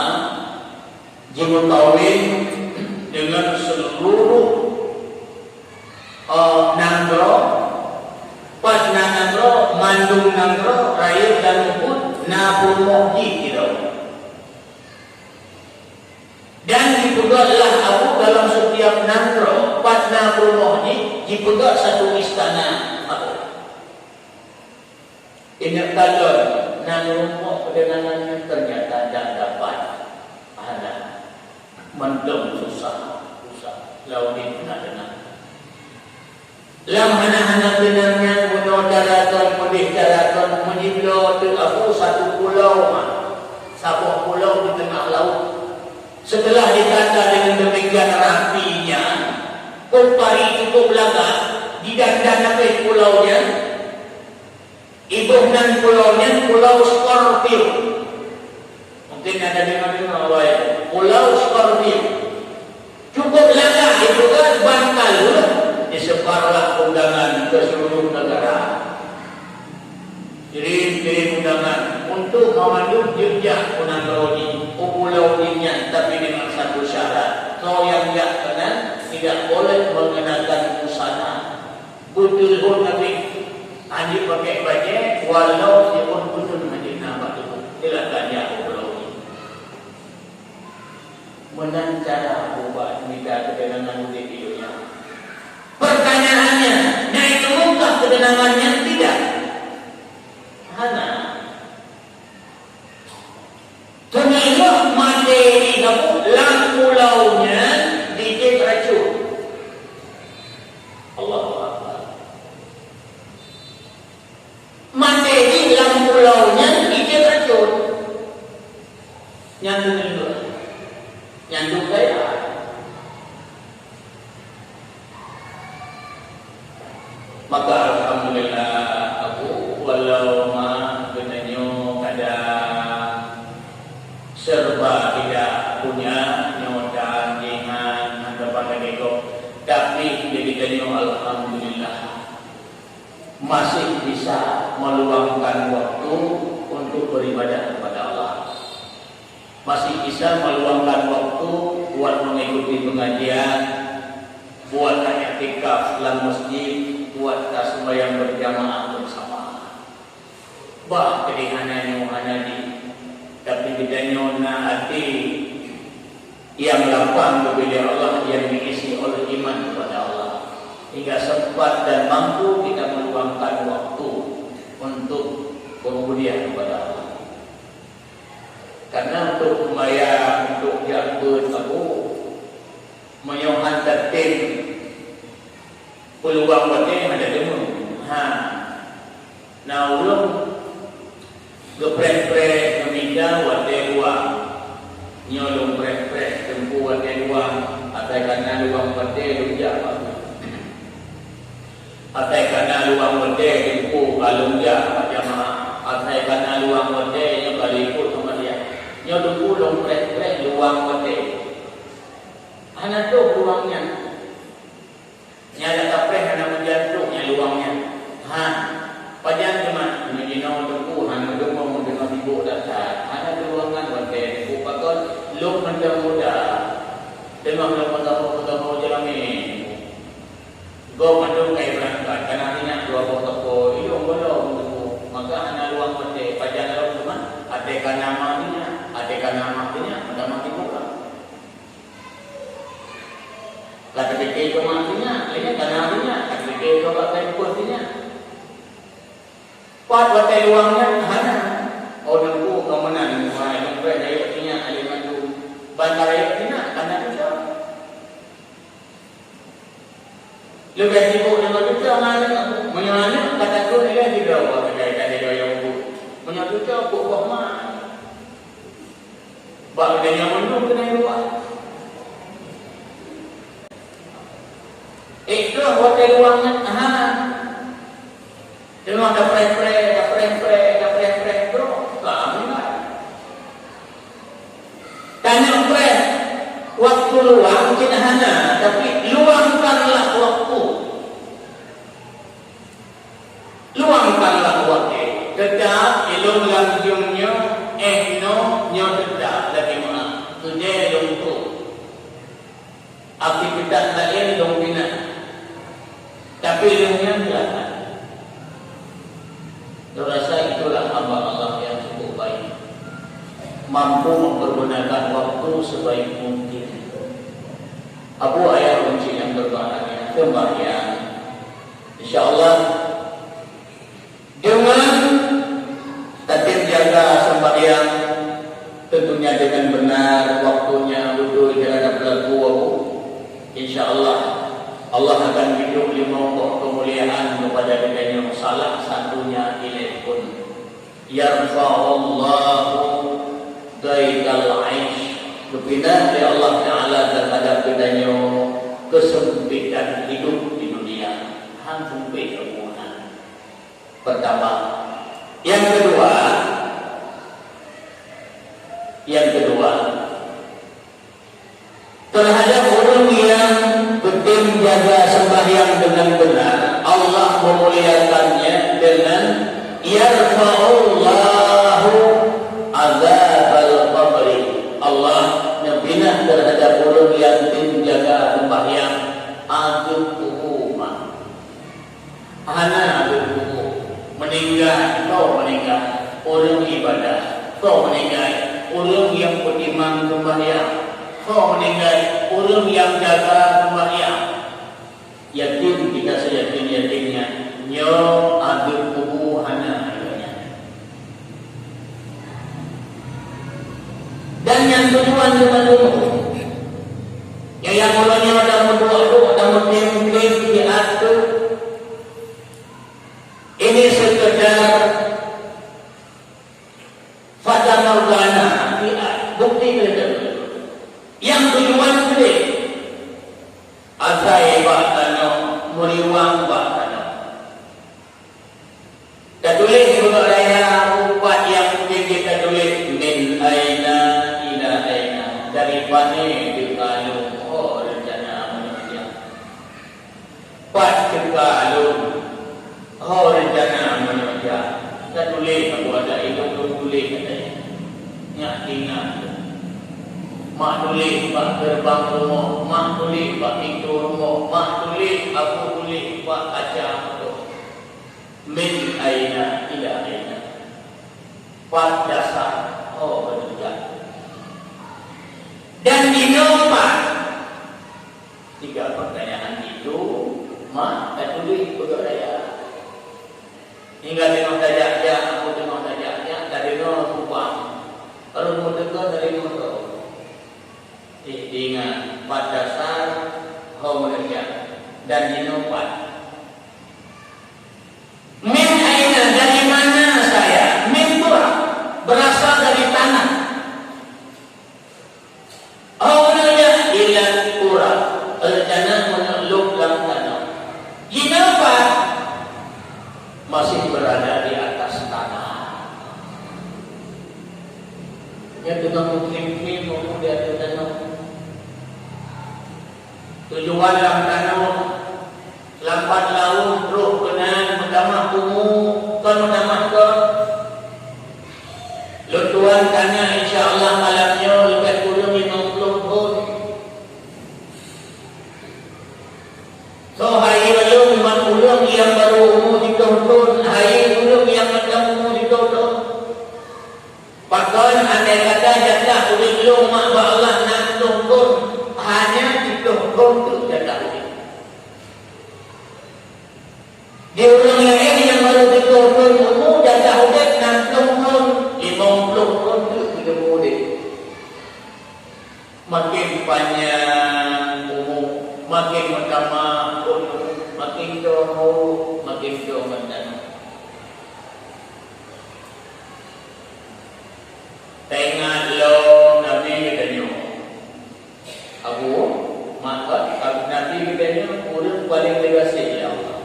jimeukawin dengan seluruh, eh, nanggroe, pas na nanggroe, mandum nanggroe, rayeuk dan mubuet, na peurumoh jih sidroe. Lah Abu dalam setiap nanggroe, pat na peurumoh jih, jipeugah satu istana Abu. Ingat kalon nan rumpok keudeunangan nyan ternyata dan dapat hana mantong susah, susah. Lalu di tengah-tengah. Lam hana-hana teunang nyan bunoe cara kon, meudeh cara kon, meujibloe teuk Abu satu pulau ma, saboh pulau di teungoh laôt. Seuteulah ditata deungon demikian rapi nyan, kok pari cukup lagak, didandan habéh pulau nyan. Iboh nan pulau nyan Pulau Scorpio. Mungkin ada dengar-dengar awai Pulau Scorpio. Cukup lagak dipeugah ban ka lheueh disebarlah undangan ke seluruh negara. Kirim-kirim undangan untuk memandu jejak u nanggroe jih, u pulau jih nyan, tapi dengan satu syarat, soe nyang jak keunan tidak boleh mengenakan busana. Beuteuhon Nabi, hana pakai bajée, walau siôn peuneun hana na bak tuboh. Silakan jak u pulau nyan. Meunan cara ubat mita keuteunangan udeb di donya. Pertanyaannya, na itumeukah keuteunangan nyan tidak? Hana. Teungoh maté di Abu lam pulau nyan dijép racun. Allahu Akbar. Maté di lam pulau nyan dijép racun. Nyan teungoh, nyan dum gaya. Maka alhamdulillah, Abu, walau ma geutanyoe kadang serba tidak punya, nyoe dan jihan, hana pandai gob, tapi jadi tanyoe alhamdulillah masih bisa meluangkan waktu untuk beribadah kepada Allah. Masih bisa meluangkan waktu buat mengikuti pengajian, buat iktikaf lam masjid, buat taseumbahyang berjamaah bersama. Bah, jadi hana nyoe hana di, tapi geutanyoe na até nyang lapang keu bilék Allah yang diisi oleh iman kepada Allah, hingga sempat dan mampu kita meluangkan waktu untuk pengabdian kepada Allah. Karena untuk sembahyang, untuk jak beuet saboh, meunyoe han tatem peuluang watée hana deungoe. Ha. Na ureuëng geupreh-preh meumita watée luwang. Nyoe lôn preh-preh teungku watée luwang, asai ka na luwang watée lôn jak bak Asai ka na luwang watée teungku ka lôn jak bak jamaah. Asai ka na luwang watée nyoe ka lôn ikot sama dia. Nyoe teungku lôn preh-preh luwang watée. Hana trok luwang nyan. Nyang ka preh hana meujan trok nyang luwang nyan. Ha. Pajan teuma meunyoe jinoe teungku hana deungoe deungon sibok that-that. Hana luwang nyan watée teungku pakon lôn mantong muda. Teuma lôn meutamah-meutamah jalan ni. Gob mandum ka ibeurangkat, kana sinyak dua boh toko, ilong golom teungku, maka hana luwang watée, pajan lom teuma, até kana ma sinyak, até kana ma sinyak, meutamah tiboh ka. Ka teupike keu ma sinyak, lé kana sinyak, ka teupike keu bak kai peuet sinyak. Pat watée luwang nyan hana. Oh, teungku ka meunan, wahai dompet rayeuk sinyak, lé mandum. Ban ka rayeuk sinyak, kana susah. Leubeh sibok deungon cucoe ngon aneuk. Meunyoe aneuk ka takot ilée jidroe, ka jidroe nyang ubeut. Meunyoe cucoe peuet boh ma. Bak geutanyoe mandum keuneuk luwah. Ék troh watée luwang nyan, ha. Teuma tapreh-preh, tapreh-preh, tapreh-preh, troh ka meuninggai. Tanyoe preh waktu luwang cit hana, tapi luwangkanlah waktu. Luwangkanlah watée. Teutab ilôn lam jeuem nyoe, éh noe nyoe teutab lagée meuah. Keudée lôn troh. Aktivitas laén lôn pinah, tapi lôn nyan jalan. Lôn rasa itulah hamba Allah yang cukup baik, mampu mempergunakan waktu sebaik mungkin. Abu ayah kunci nyang berbahagia, sembahyang. Insya Allah, dengan tatap jaga sembahyang, tentunya dengan benar waktunya, betul jalan berlaku, Abu. Insya Allah, Allah akan bri limong boh kemuliaan kepada kita yang salah satunya ilai pun. Yarfa'ullahu daiqal aish. Geupinah lé Allah Ta'ala terhadap geutanyoe keusempitan hidup di dunia. Han sempit keubuhan. Pertama. Yang kedua, yang kedua, terhadap ureuëng nyang geutem jaga sembahyang dengan benar, Allah memuliakannya dengan yarfa'ullahu azabal qabri. Allah neubinah terhadap ureuëng nyang tem jaga sembahyang, azeueb kubu mah. Hana lôn pungo. Meuninggai, soe meuninggai? Ureuëng ibadah. Soe meuninggai? Ureuëng nyang peutimang seumbahyang. Soe meuninggai? Ureuëng nyang jaga seumbahyang. Yakin, kita seyakin-yakinnya, nyoe azeueb kubu hana ibadah. Dan nyang tujuan lima puluh. Nyang, nyang uroe nyoe dan meuduek-duek dan meutem-tem di ateueh. Ini sekedar fatamorgana, di at-, bukti saja. Nyang tujuan keu asai bak tanoh, meuriwang bak tanoh. Tatuléh beuraya upat nyang mungken jih tatuléh, min aina ila aina, dari pané teuka lôn, ho reuncana manusia. Pat teuka lôn, ho reuncana manusia. Tatuléh, Abu, ada ilôn lôn tuléh, katanya. Nyak ingat. Mak tuléh bak geureubang rumoh, mak tuléh bak pintoe rumoh, mak tuléh, Abu tuléh bak kaca moto. Min aina ila aina. Pat dasar ho beureukat. Dan jinoe pat? Tiga pertanyaan itu, mak tatuléh peugah raya. Hingga teungoh tajak-jak, Abu teungoh tajak-jak, tadeungoe kubang. Baru meuteuka dari moto. Eh, ingat, pat dasar ho manusia dan jinoe pat. Min aina, dari mana saya? Min turab, berasal dari tanah. Ho manusia, ilat turab, rencana meunyoe lôb lam tanoh. Jinoe pat? Masih berada di atas tanah. Nyan teungoh meukhém-khém di ateueh tanoh. Tujuan lam tanoh, lampat laôt troh keunan meutamah umu, kon meutamah thon. Lôn tuan tanya, insya Allah malam nyoe leubeh kureueng limong ploh thon. Soe hai lôn ngon ureueng nyang barô umu siploh thon, hai ureueng nyang mantong umu siploh thon. Pakon andai kata jatah udép lôn mak bak Allah nam ploh thon, hanya siploh thon teuk jatah udép. Di ureueng laén nyang barô siploh thon umu jatah udép nam ploh thon, limong ploh thon teuk geuteupeue udép. Makin panyang umu, makin meutamah umu, makin dong hawok, makin dong meutamah. Taingat lom Nabi geutanyoe. Abu, maka Nabi geutanyoe ureueng paleng teugaséh lé Allah.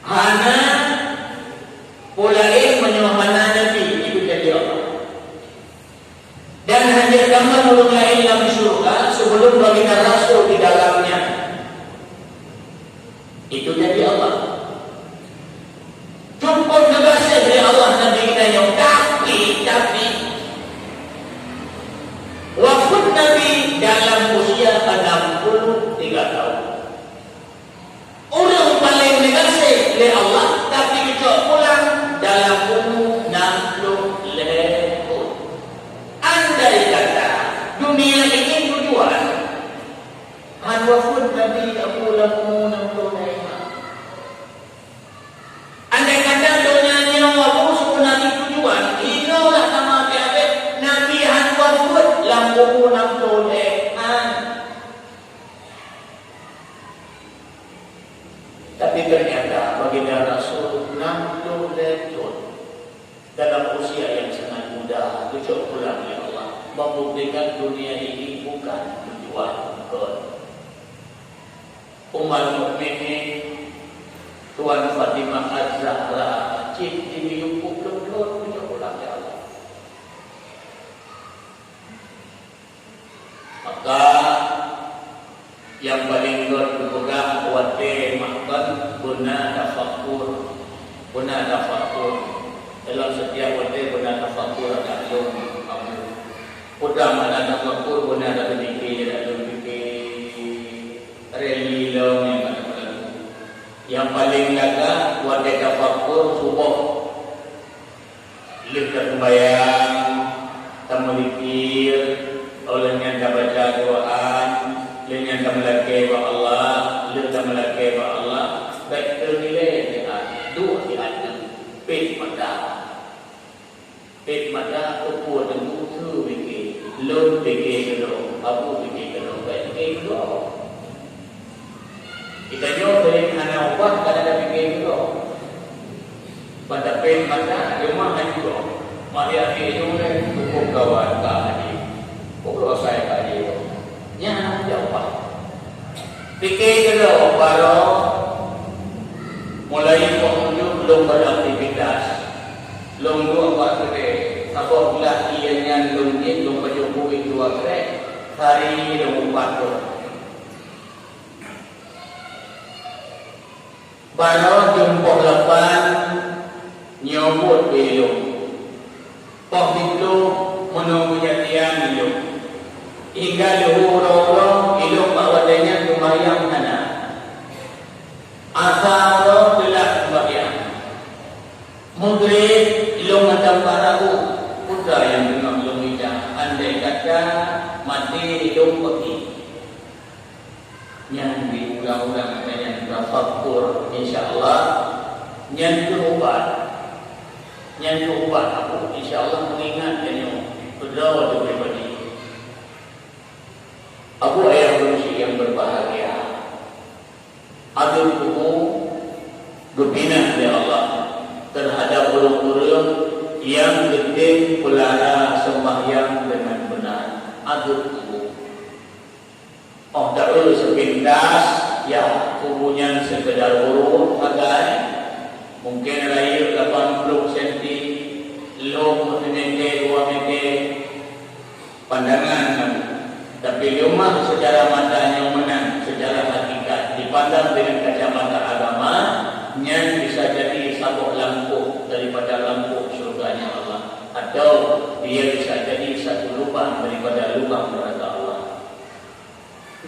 Hana peue laén meunyoe hana Nabi, itu jadi Allah. Dan hana tamong ureueng laén lam syeuruga sebelum baginda rasul di dalamnya. Itu jadi Allah. Cukup geugaséh lé Allah Nabi geutanyoe, tapi, tapi, Enam puluh lhèe thôn. Dalam usia yang sangat muda, geucok pulang lé Allah, membuktikan dunia ini bukan tujuan. Kon. Ummul Mukminin, Tuan Fatimah Az-Zahra, cit di miyueb peuet ploh thôn geucok pulang lé Allah. Maka, nyang paleng göt geupeugah watèe meu'ah kon beuna tafakur. Beuna tafakur. Dalam setiap watèe beuna tafakur ata lôn, Abu. Peue makna tafakur? Beuna tapike, ata lôn pike. Reli lom nyang ka tapeulaku. Nyang paleng lagak watèe tafakur suboh. Lheueh taseumbahyang, tameulikir, óh lheueh nyan tabaca Quran, lheueh nyan tameulakèe bak Allah, lheueh tameulakèe bak Allah, bèk teunilai siat, duek siat nyan, pèt mata. Pèt mata, keupeue teungku, su pike, lôn pike keudroe, Abu pike keudroe, bèk pike keudroe. Geutanyoe sering hana ubah, kadang-kadang pike keudroe. Pada pèt mata, leumah laju gob. Mak ayah pike nyoe lé, pukul kawan ka haji. Pukul asai ka haji. Nyan hana ubah. Pike keudroe, baroe mulai peuunjuk lôn beraktivitas. Lôn duek bak keudè, saboh glah ié nyan lôn jieb, lôn pajoh kueh dua krek, hari lôn ubat lôn. Baroe jeuem poh lapan nyoe buet bak lôn. Poh siplôh meunoe geujak tian lôn. Hingga leuhô uroe-uroe ilôn bak watèe nyan seumayang hana. Asa uroe teulat seumayang. Meugréb lôn mantong ka ragu, peue nyang teungoh lôn ija, andai kata maté lôn peugi. Nyan diulang-ulang, nyan tafakur, insya Allah nyan keuh ubat. Nyan keuh ubat Abu, insya Allah meungingat tanyoe keudroe teuh pribadi. Abu ayah geurusi nyang berbahagia, ageuet kubu geupinah lé Allah terhadap ureuëng-ureuëng nyang geutem peulara seumbahyang deungon beuna, ageuet kubu. Óh taeu seupintas, ya, kubu nyan seukeudar uruek sagai, mungken rayeuk lapan ploh senti, lom meusimeté dua meté. Pandangan, tapi leumah seucara mata nyang meunan, seucara hakikat, dipandang deungon kacamata agama, nyan bisa jadi saboh lampôh daripada lampôh syurganya Allah, atau dia bisa jadi satu lubang daripada lubang neraka Allah.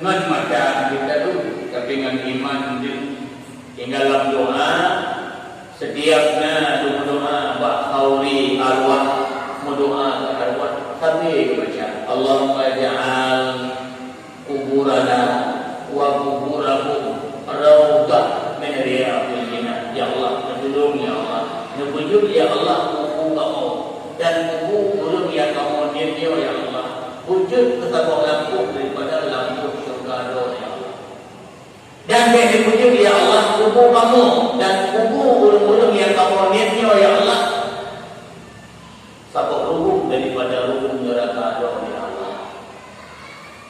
Ngon mata kita dulu, tapi ngon iman dulu. Tinggai lam doa, setiap na meudoa bak khauri arwah, meudoa keu arwah, sabe geubaca, "Allahumma ja'al kuburana wa kuburahum raudhah min riyadhil jannah." Ya Allah, neutulông, ya Allah. Neubeujeuet, ya Allah, kubu kamoe dan kubu ureuëng nyang kamoe niet nyoe, ya Allah, beujeuet keu saboh lampôh daripada lampôh syeuruga droe, ya Allah. Dan bèk neubeujeuet, ya Allah, kubu kamoe dan kubu ureuëng-ureuëng nyang kamoe niet nyoe, ya Allah, saboh rubung daripada rubung neuraka droe, ya Allah.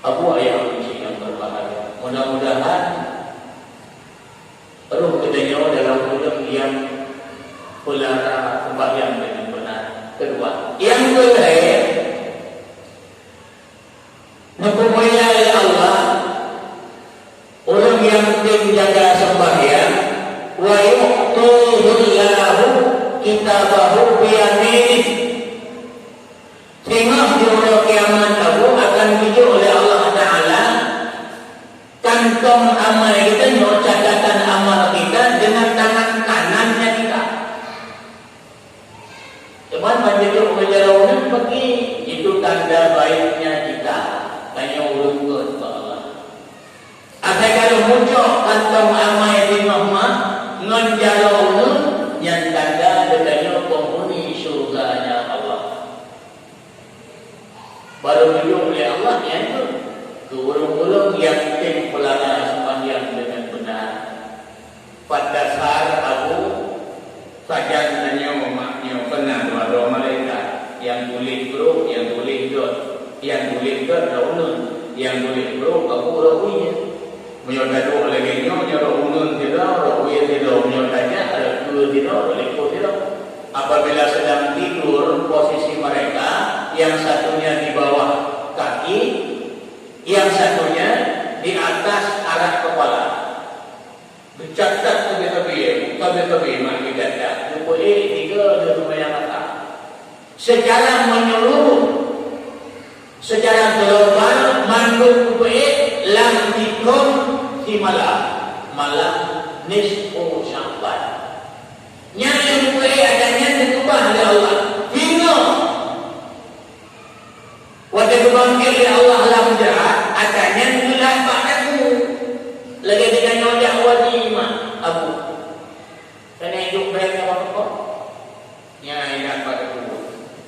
Abu ayah geurusi nyang berbahagia, mudah-mudahan roh geutanyoe dalam ureuëng nyang peulara seumbahyang deungon beuna. Keudua, nyang keulhèe, neupeumolia lé Allah ureuëng nyang tem jaga seumbahyang, "Wa yu'tihillahu kitabahu biyaminih." Singoh di uroe kiamat Abu akan geujok lé Allah Taala kantong amai geutanyoe, catatan amal kita, deungon tangan kanan kita. Cuman ban geujok meujaroe nyan peugi, itu tanda baiknya kita, tanyoe ureuëng gèt bak Allah. Asai ka lheueh mucok kantong amai singoh mah ngon jaroe nyan, nyan tanda geutanyoe penghuni syurganya Allah. Barô geujok lé Allah nyan keuh keu ureuëng-ureuëng nyang tem peulara seumbahyang deungon beuna. Pat dasar Abu Sajan tanyoe mak nyoe keunan dua-dua malaikat, nyang tuléh brôk, nyang tuléh dot, nyang tuléh dot droe uneun, nyang tuléh brôk abu droe wie. Meunyoe taduek lagèe nyoe, nyoe droe uneun sidroe, droe wie sidroe, meunyoe tajak, droe keue sidroe, droe likot sidroe. Apabila sedang tidur, posisi mereka, yang satunya di bawah kaki, yang satunya di atas arah kepala. Geucatat sabe-sabe, sabe-sabe mak geucatat, geupeuék tiga di seumayang rakaat. Secara menyeluruh, secara global, mandum geupeuék lam tikon simalam, malam nisfu Sya'ban. Nyan nyang geupeuék ata nyan geukeubah lé Allah. Singoh Watèe geubangkét lé Allah lam jrat, ata nyan geulat bak takue. Lagèe geutanyoe jak haji mak abu. Keuneuk duek bèe ngon rukok. Nyan ilat bak takue.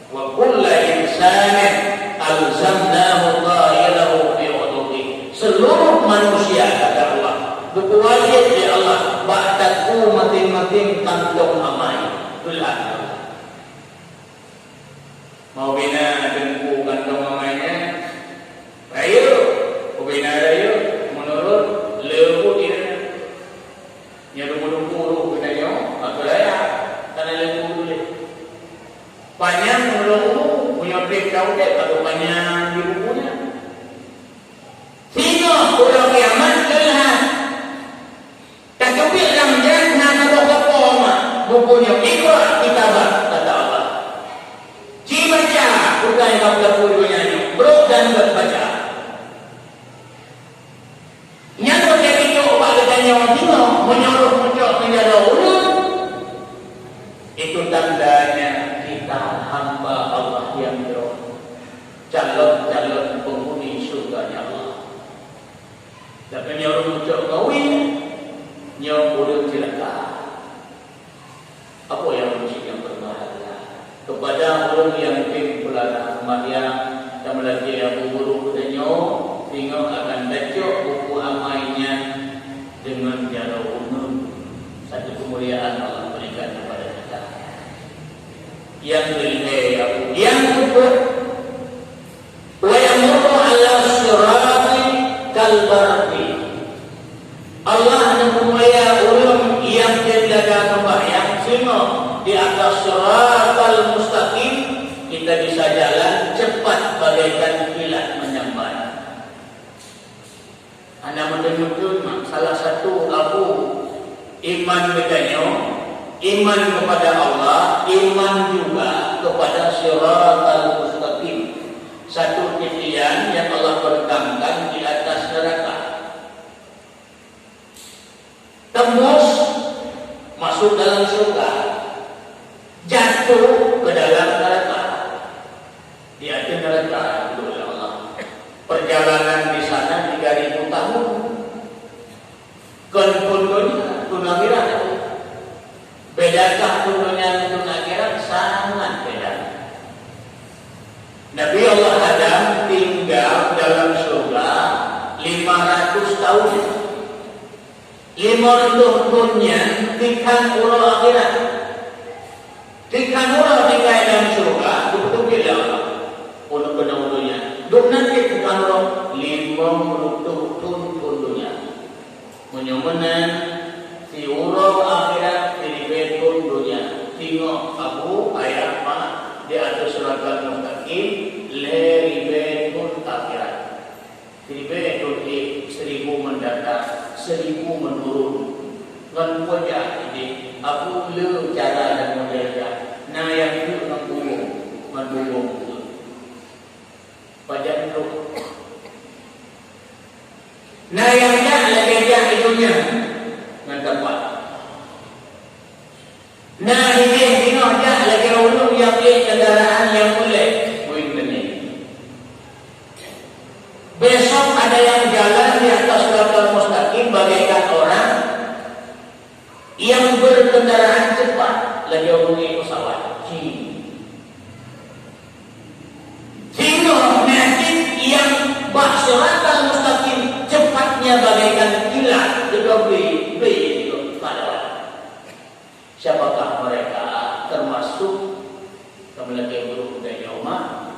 Wa kulla insanin alzamnahu ta'irahu fi 'unuqih. Seluruh manusia, kata Allah, geupeuwajéb lé Allah bak takue maséng-maséng kantong amai. Geulat. Meubina teungku kantong amai nyan, rayeuk, meubina rayeuk, meunurot leubu iéleumé. Nyoe teungku-teungku ureueng geutanyoe, bak raya, kana leubu tuléh. Panyang meunurot ureueng, meunyoe trép ka udép, ka panyang di buku nyan. Singoh uroe kiamat teulat. Tateubiet lam jrat na saboh gapo mak, buku nyoe, "Iqra kitabak," kata Allah. Ci baca, bukai bak buku donya nyoe, brok dan beuet baca. Nyan watèe jitôk bak geutanyoe singoh, meunyoe roh meucok keu jaroe ureueng, itu tandanya kita hamba Allah yang jroh, calon-calon penghuni syurga-Nya Allah. Tapi nyoe ureueng meucok kawen, nyoe ureueng ceulaka. Apa nyang meucit nyang berbahagia? Kepada ureueng nyang tem peulara seumayang, dan meulakèe Abu Guru geutanyoe, singoh akan tacok buku amai nyan deungon jaroe uneun. Satu kemuliaan Allah berikan kepada kita. Nyang keulhèe, ya, nyang keupeuet, "Wa yamurru 'ala sirati kal barqi." Allah neupeumulia ureueng nyang tem jaga seumayang singoh di atas siratal mustaqim, kita bisa jalan cepat bagaikan kilat menyambar. Hana meuteun-meuteun mak, salah satu abu iman geutanyoe, iman kepada Allah, iman juga kepada siratal mustaqim. Satu titian yang Allah bentangkan di atas neraka. Tembus masuk dalam surga, jatuh ke dalam neraka. Di atas neraka, ya Allah. Perjalanan di sana tiga ribu tahun. Kon pun dunia, pun akhirat. Bedakah pun dunia dan pun akhirat? Sangat beda. Nabi Allah Adam tinggal dalam surga lima ratus tahun. Lima reutôh thon nyan tikhan uroe akhirat. Tikhan uroe tinggai lam syeuruga, geupeutuntut lé Allah. Untuk keunoe donya. Dum nan cit tikhan uroe, limong reutôh thon, thon donya. Meunyoe meunan, siuroe akhirat siribèe thon donya. Singoh abu, ayah, mak, di ateueh siratal mustaqim, lhèe ribèe thon akhirat. Siribèe thon ék, seribu mendatang, seribu menurun. Ngon peue jak idéh, abu le cara dan model jak. Na nyang jeuet ngon bubông, ngon bubông jeuet. Pajan trok. Na nyang jak lagèe jak di donya, ngon teumpat. Na idéh singoh jak lagèe ureueng nyang ék kendaraan nyang muléh, bui meunyoe. Besok ada yang jalan di atas siratal mustaqim bagaikan orang yang berkendaraan cepat, lagèe ureueng ék pesawat. Jih. Singoh na cit nyang bak siratal mustaqim cepatnya bagaikan kilat, geudong bri, bri, geudong. Siapakah mereka? Lagée gurée tanyoe mah,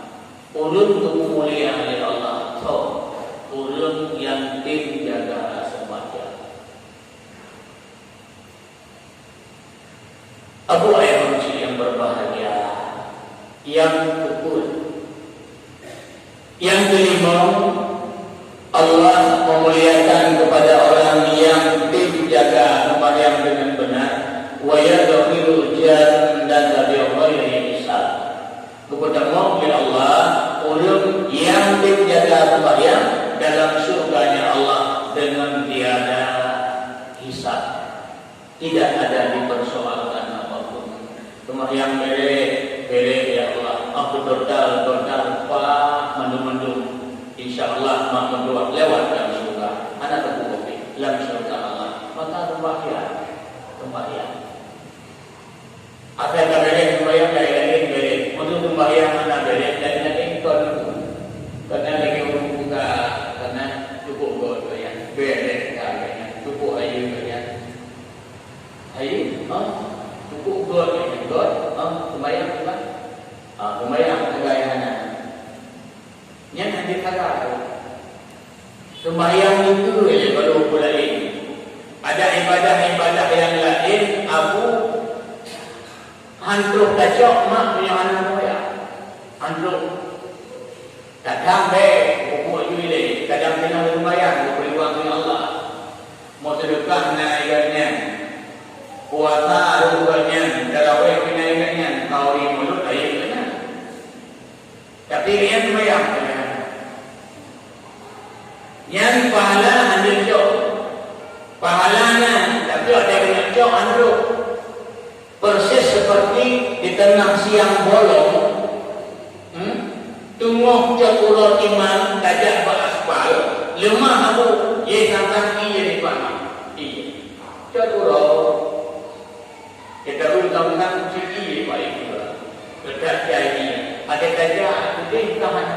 ureuëng geumulia lé Allah tho ureuëng nyang tem jaga seumbahyang. Abu ayah meuci nyang berbahagia, nyang keupeuet. Nyang keulimong, Allah memuliakan kepada orang yang tem jaga sembahyang dengan benar, wa yadkhulul jannata bighairi hisab. Geupeutamong lé Allah ureuëng nyang tem jaga sembahyang dalam syurga-Nya Allah dengan tiada hisab. Tidak ada dipersoalkan apapun. Sembahyang bèrèh, bèrèh ya Allah. Ah, beutôi, beutôi, pah mandum-mandum. Insya Allah mak mandum lewat dalam syurga. Hana teupeu lam syurga Allah. Maka sembahyang, sembahyang. Asai ka bèrèh sembahyang, laén-laén bèrèh. Meunyoe sembahyang hana bèrèh, laén-laén kon. Karena lagi ureuëng buka, karena cukup got banyak. Bèrèh ka banyak, cukup ayu banyak. Hai, ha? Cukup got, got, ha? Sembahyang, bukan? Ha, sembahyang, sebagai anak. Nyan hana kata. Sembahyang itu, eh, baru aku lain. Ada ibadah-ibadah yang lain, aku hantroh tacok mak punya anak sembahyang. Hantroh. Kadang bèk, pupuk jui lé, kadang teungoh seumbahyang, geupeuluang ngon Allah. Meuseudekah na igan nyan. Puasa rukon nyan, taraweh pih na igan nyan, khauri mulod ayeuk nyan. Tapi nyan seumbahyang, nyan pahala hana cok. Pahala na, tapi ada kena cok, anduk. Persis seperti di tengah siang bolong, hmm? Teungoh cot uroe iman tajak bak aspal, leumah abu, ye sangkang iye di pama. Iye. Cot uroe. Kita ureuëng sangkang cit iye bak ibu. Letak jai iye. Ada tajak, keudeh tahan.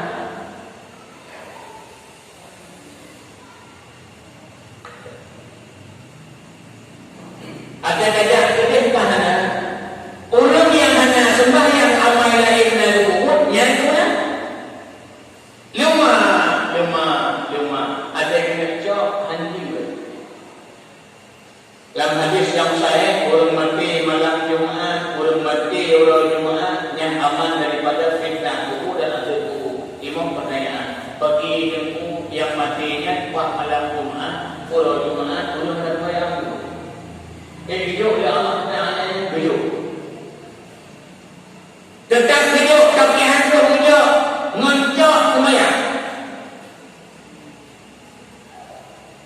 Ada tajak keudeh ka hana. Ureuëng nyang hana seumbahyang amai laén na geubuet, nyan guna. Leumah, leumah, leumah. Ada nyang cok hanjeuet. Lam hadis nyang sahih, ureuëng maté malam Jumaat, ureuëng maté uroe Jumaat, nyan aman daripada fitnah kubur dan azab kubur. Imam pertanyaan, bagi nyang maté nyan pas malam Jumaat, uroe Jumaat, ureuëng dan bayang tu. Eh, bijôk lé Allah Taala nyan bijôk. Teutab bijôk, tapi hantom bijôk, ngon cok seumayang.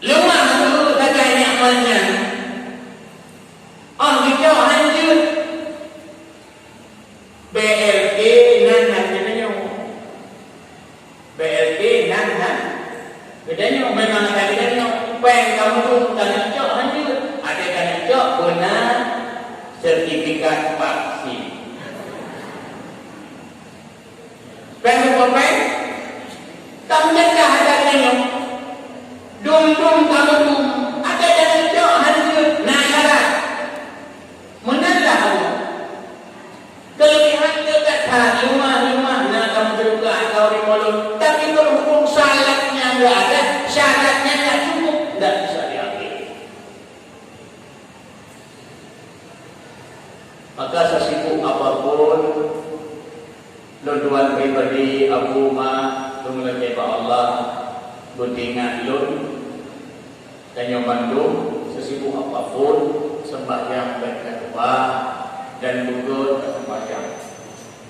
Leumah geuh sagai nikmat nyan. Óh geucok hanjeuet. B L T nan han geutanyoe. B L T nan han geutanyoe. Memang ka geutanyoe. Péng ka meudum, ka geucok hanjeuet. Ada ka geucok beuna sertifikat vaksin. Péng meupapéng, tam cegah adat nyoe. Dum-dum kamoe dum, adat dan cok hana jeuet, na syarat. Meunan lah Allah. Keulebihan geuh that that, leumah-leumah na kamoe teuka atau rimolon, tapi berhubung syarat nyang geuh ada, syarat nyan ndak cukup, ndak bisa diambil. Maka sesibuk apapun, lôn tuan pribadi, abu, ma, lôn meulakée bak Allah, beuteuingat lôn, tanyoe mandum, sesibuk apapun, seumbahyang bèk tatuba, dan beugöt taseumbahyang.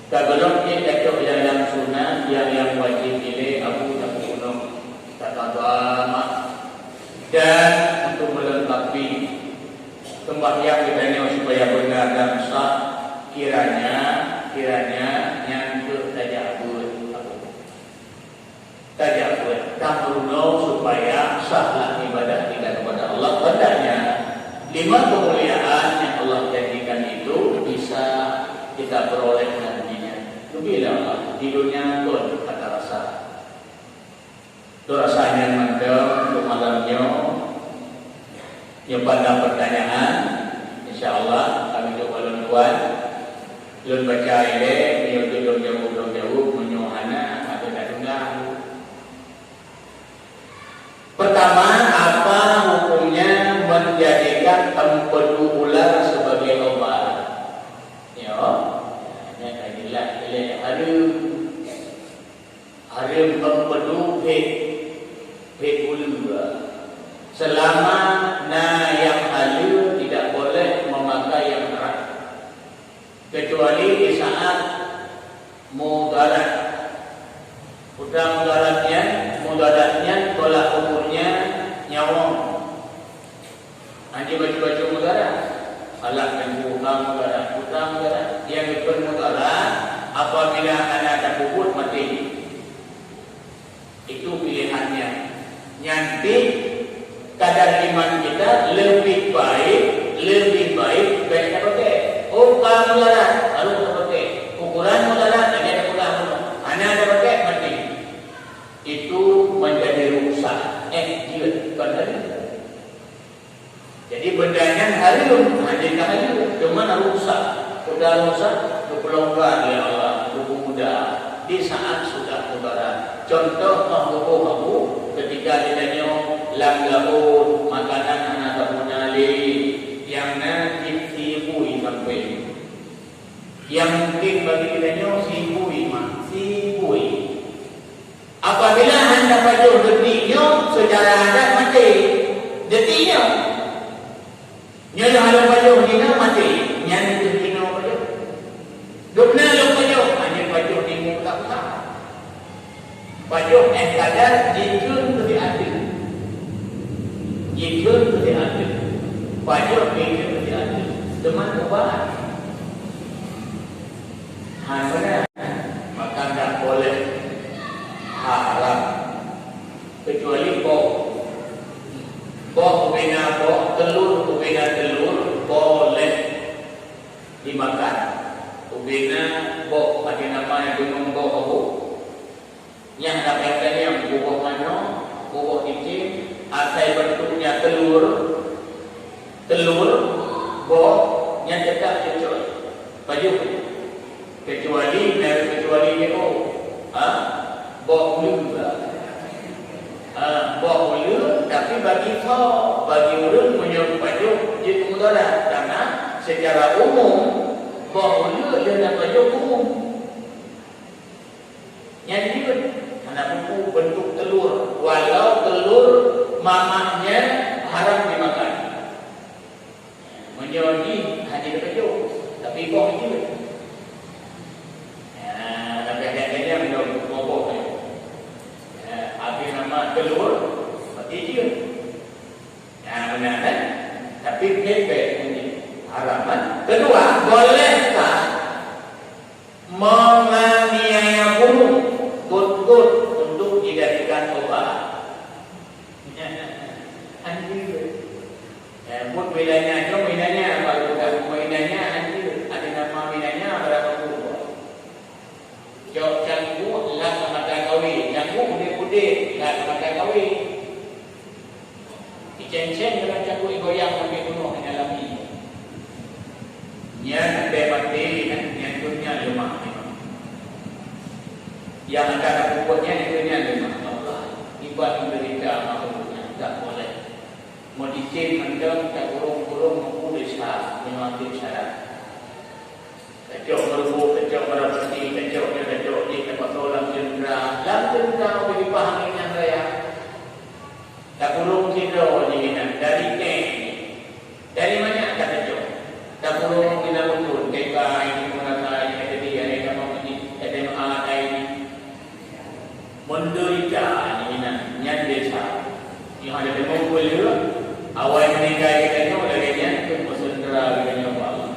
Tagohlom cit tacok nyang-nyang sunat, nyang-nyang wajéb ilée abu tapeurunoe, tatabah mak. Dan untuk melengkapi sembahyang geutanyoe supaya beuna dan sah, kiranya, kiranya nyan keuh tajak beuet. Tajak beuet, tameurunoe supaya sahlah ibadah kita kepada Allah. Hendaknya lima kemuliaan yang Allah janjikan itu bisa kita peroleh nantinya. Leubeh lé Allah di dunia kon ka tarasa. Lôn rasa nyan mantong untuk malam nyoe. Nyoe ban na pertanyaan, insya Allah kami jaweueb lôn tuan. Lôn baca ilée, meunyoe lôn jaweueb, lôn jaweueb, meunyoe hana, ka lôn tunda. Pertama, apa hukumnya menjadikan empedu ular sebagai obat? Nyoe, nyan ka jeulaih ilée hareuem. Hareuem empedu phek, phek uleue. Selama na nyang haleue, tidak boleh memakai nyang keras. Kecuali di saat mudarat. Peue mudarat nyan? Mudarat nyan tolak ukurnya nyawöng. Hana bacut-bacut mudarat. Salah teungku ka mudarat, buta mudarat. Nyang geukheun mudarat, apabila hana tapeubuet, maté. Itu pilihannya. Nyan pih kadar iman kita lebih baik, lebih baik bèk tapakè. Oh, ka mudarat, harôh tapakè. Ukuran mudarat, lagèe tapeugah bunoe. Hana tapakè, maté. Itu menjadi rukhsah. Eh, jeuet, kon tadi. Jadi, benda nyan hareuem, ha, jadi ka hareuem, cuma rukhsah. Peue rukhsah, geupeulonggar lé Allah, geupeumudah di saat sudah mudarat. Contoh, meuh geuboh abu, ketika geutanyoe lam laôt, makanan hana tapuna lé, nyang na cit sibui sampé. Nyang mungkin bagi geutanyoe sibui, mak, sibui. Apabila hana pajoh detik nyoe, secara adat maté. Detik nyoe. Nyoe nyang hana pajoh jinoe maté. Nyan keuh jinoe pajoh. Dum na lôn pajoh, hana pajoh timu tak usah. Pajoh eh kadar jikheun keu siat. Jikheun keu siat. Pajoh jikheun keu siat. Teuma ubat. Hana, maka ndak boleh, haram. Kecuali boh. Boh ubena boh, telur ubena telur, boleh dimakan. Ubena boh, ada nama yang gunung boh abu. Nyang na payah tanyong, buboh manok, buboh cicém, asai bentuknya telur, telur, boh, nyan cekak cocok. Pajoh. Kecuali, na kecuali nyoe. Ha? Boh uleue. Ha, boh uleue, tapi bagi tho, bagi ureueng meunyoe pajoh jeuet mudarat. Karena secara umum, boh uleue lheueh na pajoh umum. Nyan jeuet, hana peue-peue bentuk telur, walau telur mamaknya haram dimakan. Meunyoe jih hana teukeujot, tapi boh jeuet. Nah, tapi ada-ada nyang lom boh-boh nyan. Nah, habis nama telur, berarti jeuet. Nah, benar kan? Tapi bebek ini haram kan? Kedua, bolehkah menganiaya burung, kut-kut, untuk dijadikan obat. Anjir. Eh, buat bedanya, cuma bedanya, kalau bukan bedanya, anjir. Ada nama bedanya, berapa puluh. Cok cangguek lam mata kawé, cangguek udép-udép lam mata kawé. Iceng-ceng dalam cangguek igoyang sampai bunoh hana lami. Nyan bèk maté, nyan, nyan donya leumah memang. Nyang akan tapeubuet nyan, nyan donya leumah Allah. Iban menderita makhluk nyan, tak boleh. Meudicém mantong takurong-kurong meupeu desya meunyoe hana syarat. Tacok meureumpok, tacok meurapeuti, tacok nyoe, tacok jih, tapasoe lam ceundra. Lam ceundra ubé dipahami nyang raya. Takurong sidroe jih inan dari kèe. Dari manyak ka tacok. Takurong inan beutôi, T K ini, Madrasah ini, S D ini, S M A ini. Menderita nyan, nyan desya. Nyoe hana teumeung peue lé, awai meuninggai geutanyoe lagèe nyan keuh meuseundra geutanyoe bak Allah.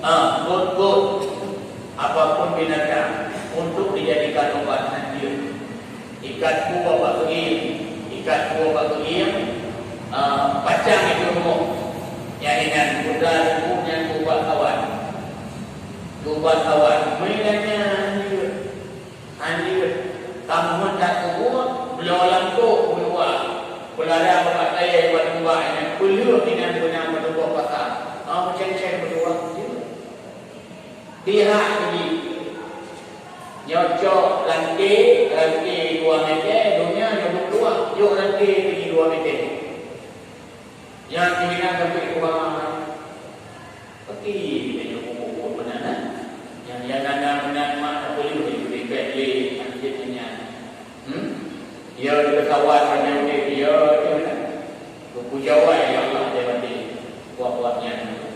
Ah, bot-bot, apapun binatang, untuk dijadikan ubat, nyan jeuet. Ikat peue bak keuieng, ikat peue bak keuieng, ah, pacang itu rumoh. Nyan inan, peue nyan ubat kawan. Ubat kawan, meunan nyan jeuet. Anjir, kamoe that kubur, bloe lam kôk meuluwa. Peulara bak kayèe ban ubat nyan, peuleueh inan beunang meutuboh pasang. Ah, meucen-cen meuluwa. Pihak keujih. Nyoe cok ranté, ranté dua meter, donya nyoe beukeuluwa, jok ranté keujih dua meter. Nyang keubilang sampai ke bawah. Peti kita nyoe kumpul-kumpul meunan, eh. Nyang, nyang nana meunan mak tak boleh, boleh bebek lé, sakit nyan. Hmm? Ya, di pesawat macam ni, ya, macam mana? Kupu Jawa, ya Allah, dia mati. Kuat-kuat nyan.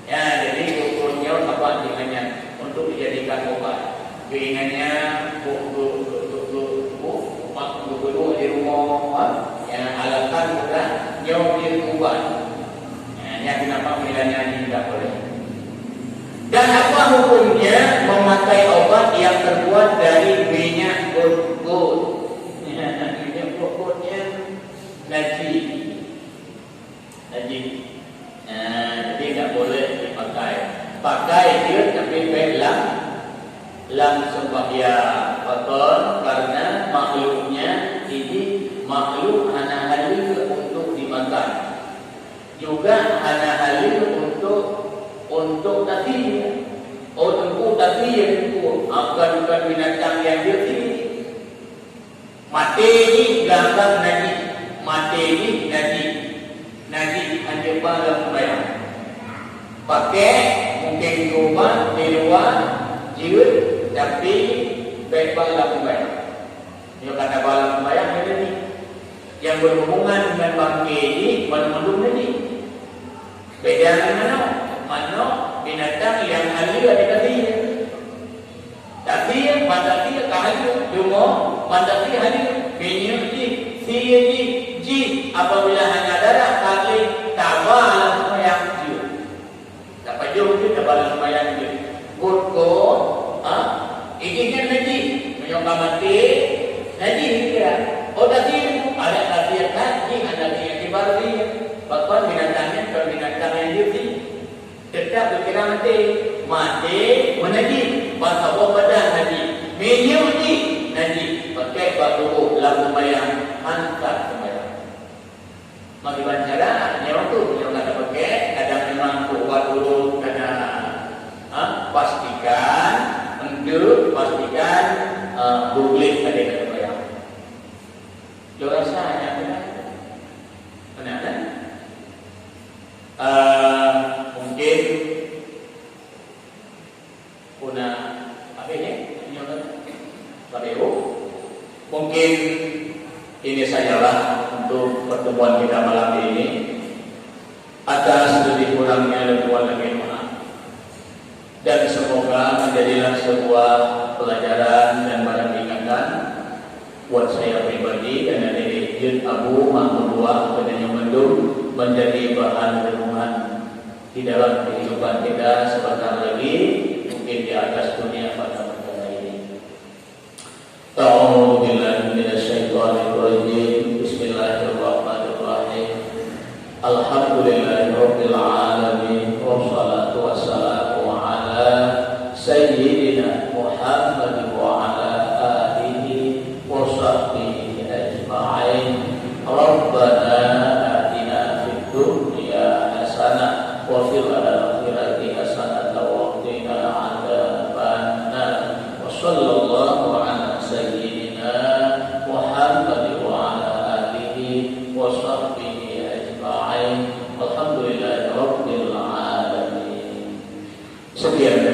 Ya, jadi, kupu nyoe sapat dengan nyan untuk dijadikan ubat. Keuingat nyan, bu, bu, bu, bu, bu, bu, ubat untuk duduk di rumah, ha? Ya, alasan bukan nyoe dia ubat. Ya, nyan kenapa penilaian nyan tidak boleh. Dan apa hukumnya memakai obat yang terbuat dari minyak got-got? Ya, minyak got-got nyan najis. Najis. Nah, jadi tak boleh dipakai. Pakai dia tapi baik lam, lam sembahyang. Pakon? Karena makhluknya ini makhluk hana halal untuk dimakan. Juga hana halal untuk, untuk tasie. Oh, teungku tasie, teungku. Ah, bukan, bukan binatang yang dia pilih. Maté jih dianggap najis. Maté jih najis. Najis hana ba lam sembahyang. Pakai mungkin di rumah, di luar, jeuet, tapi bèk ba lam sembahyang. Nyoe ka ba lam sembahyang, nyoe najis. Yang berhubungan dengan bangké jih, mandum-mandum najis. Beda ngon manok. Manok binatang yang halal ditasie. Tasie, ban tasie ka halal. Cuma ban tasie halal. Minyeuk jih, sie jih, jih apabila hana darah, ka lheueh taba lam sembahyang jeuet. Tapajoh jeuet, taba lam sembahyang jeuet. Got-got, ha? Idéh nyan najis. Meunyoe ka maté, najis dia. Oh, tasie tu, adak tasie that, jih hana tasie kibar dia. Pakon? Binatang nyan kon binatang nyang jeuet jih. Teutap geukira maté. Maté meunajis, ban saboh badan najis. Minyeuk jih najis. Pakai bak tuboh lam sembahyang, han sah sembahyang. Bagaimana cara? Nyoe tu, nyoe ka tapakai, kadang memang keu ubat urut, kadang, ha, pastikan, endeuk, pastikan, ha, beugleh tadi ka tapakai. Lôn rasa nyan beuna. Beuna, kan? Eh, mungkin guna habis, ya? Nyoe kan? Habis, oh. Mungkin ini sajalah untuk pertemuan kita malam ini. Atas lebih kurangnya, lôn tuan lagi maaf. Dan semoga menjadilah sebuah pelajaran dan barang ingatan buat saya pribadi dan adik-adik jeuet Abu Mahmud dua, keudeh nyoe mandum menjadi bahan renungan di dalam kehidupan kita sebentar lagi, mungkin di atas dunia pada perkara ini. أعوذ بالله من الشيطان الرجيم. بسم الله الرحمن الرحيم. الحمد لله رب العالمين، والصلاة والسلام على سيدنا محمد وعلى آله وصحبه أجمعين. ربنا آتنا في الدنيا حسنة وفي الآخرة حسنة وقنا عذاب النار. وصلى الله على سيدنا محمد وعلى آله وصحبه أجمعين. والحمد لله رب العالمين. Sekian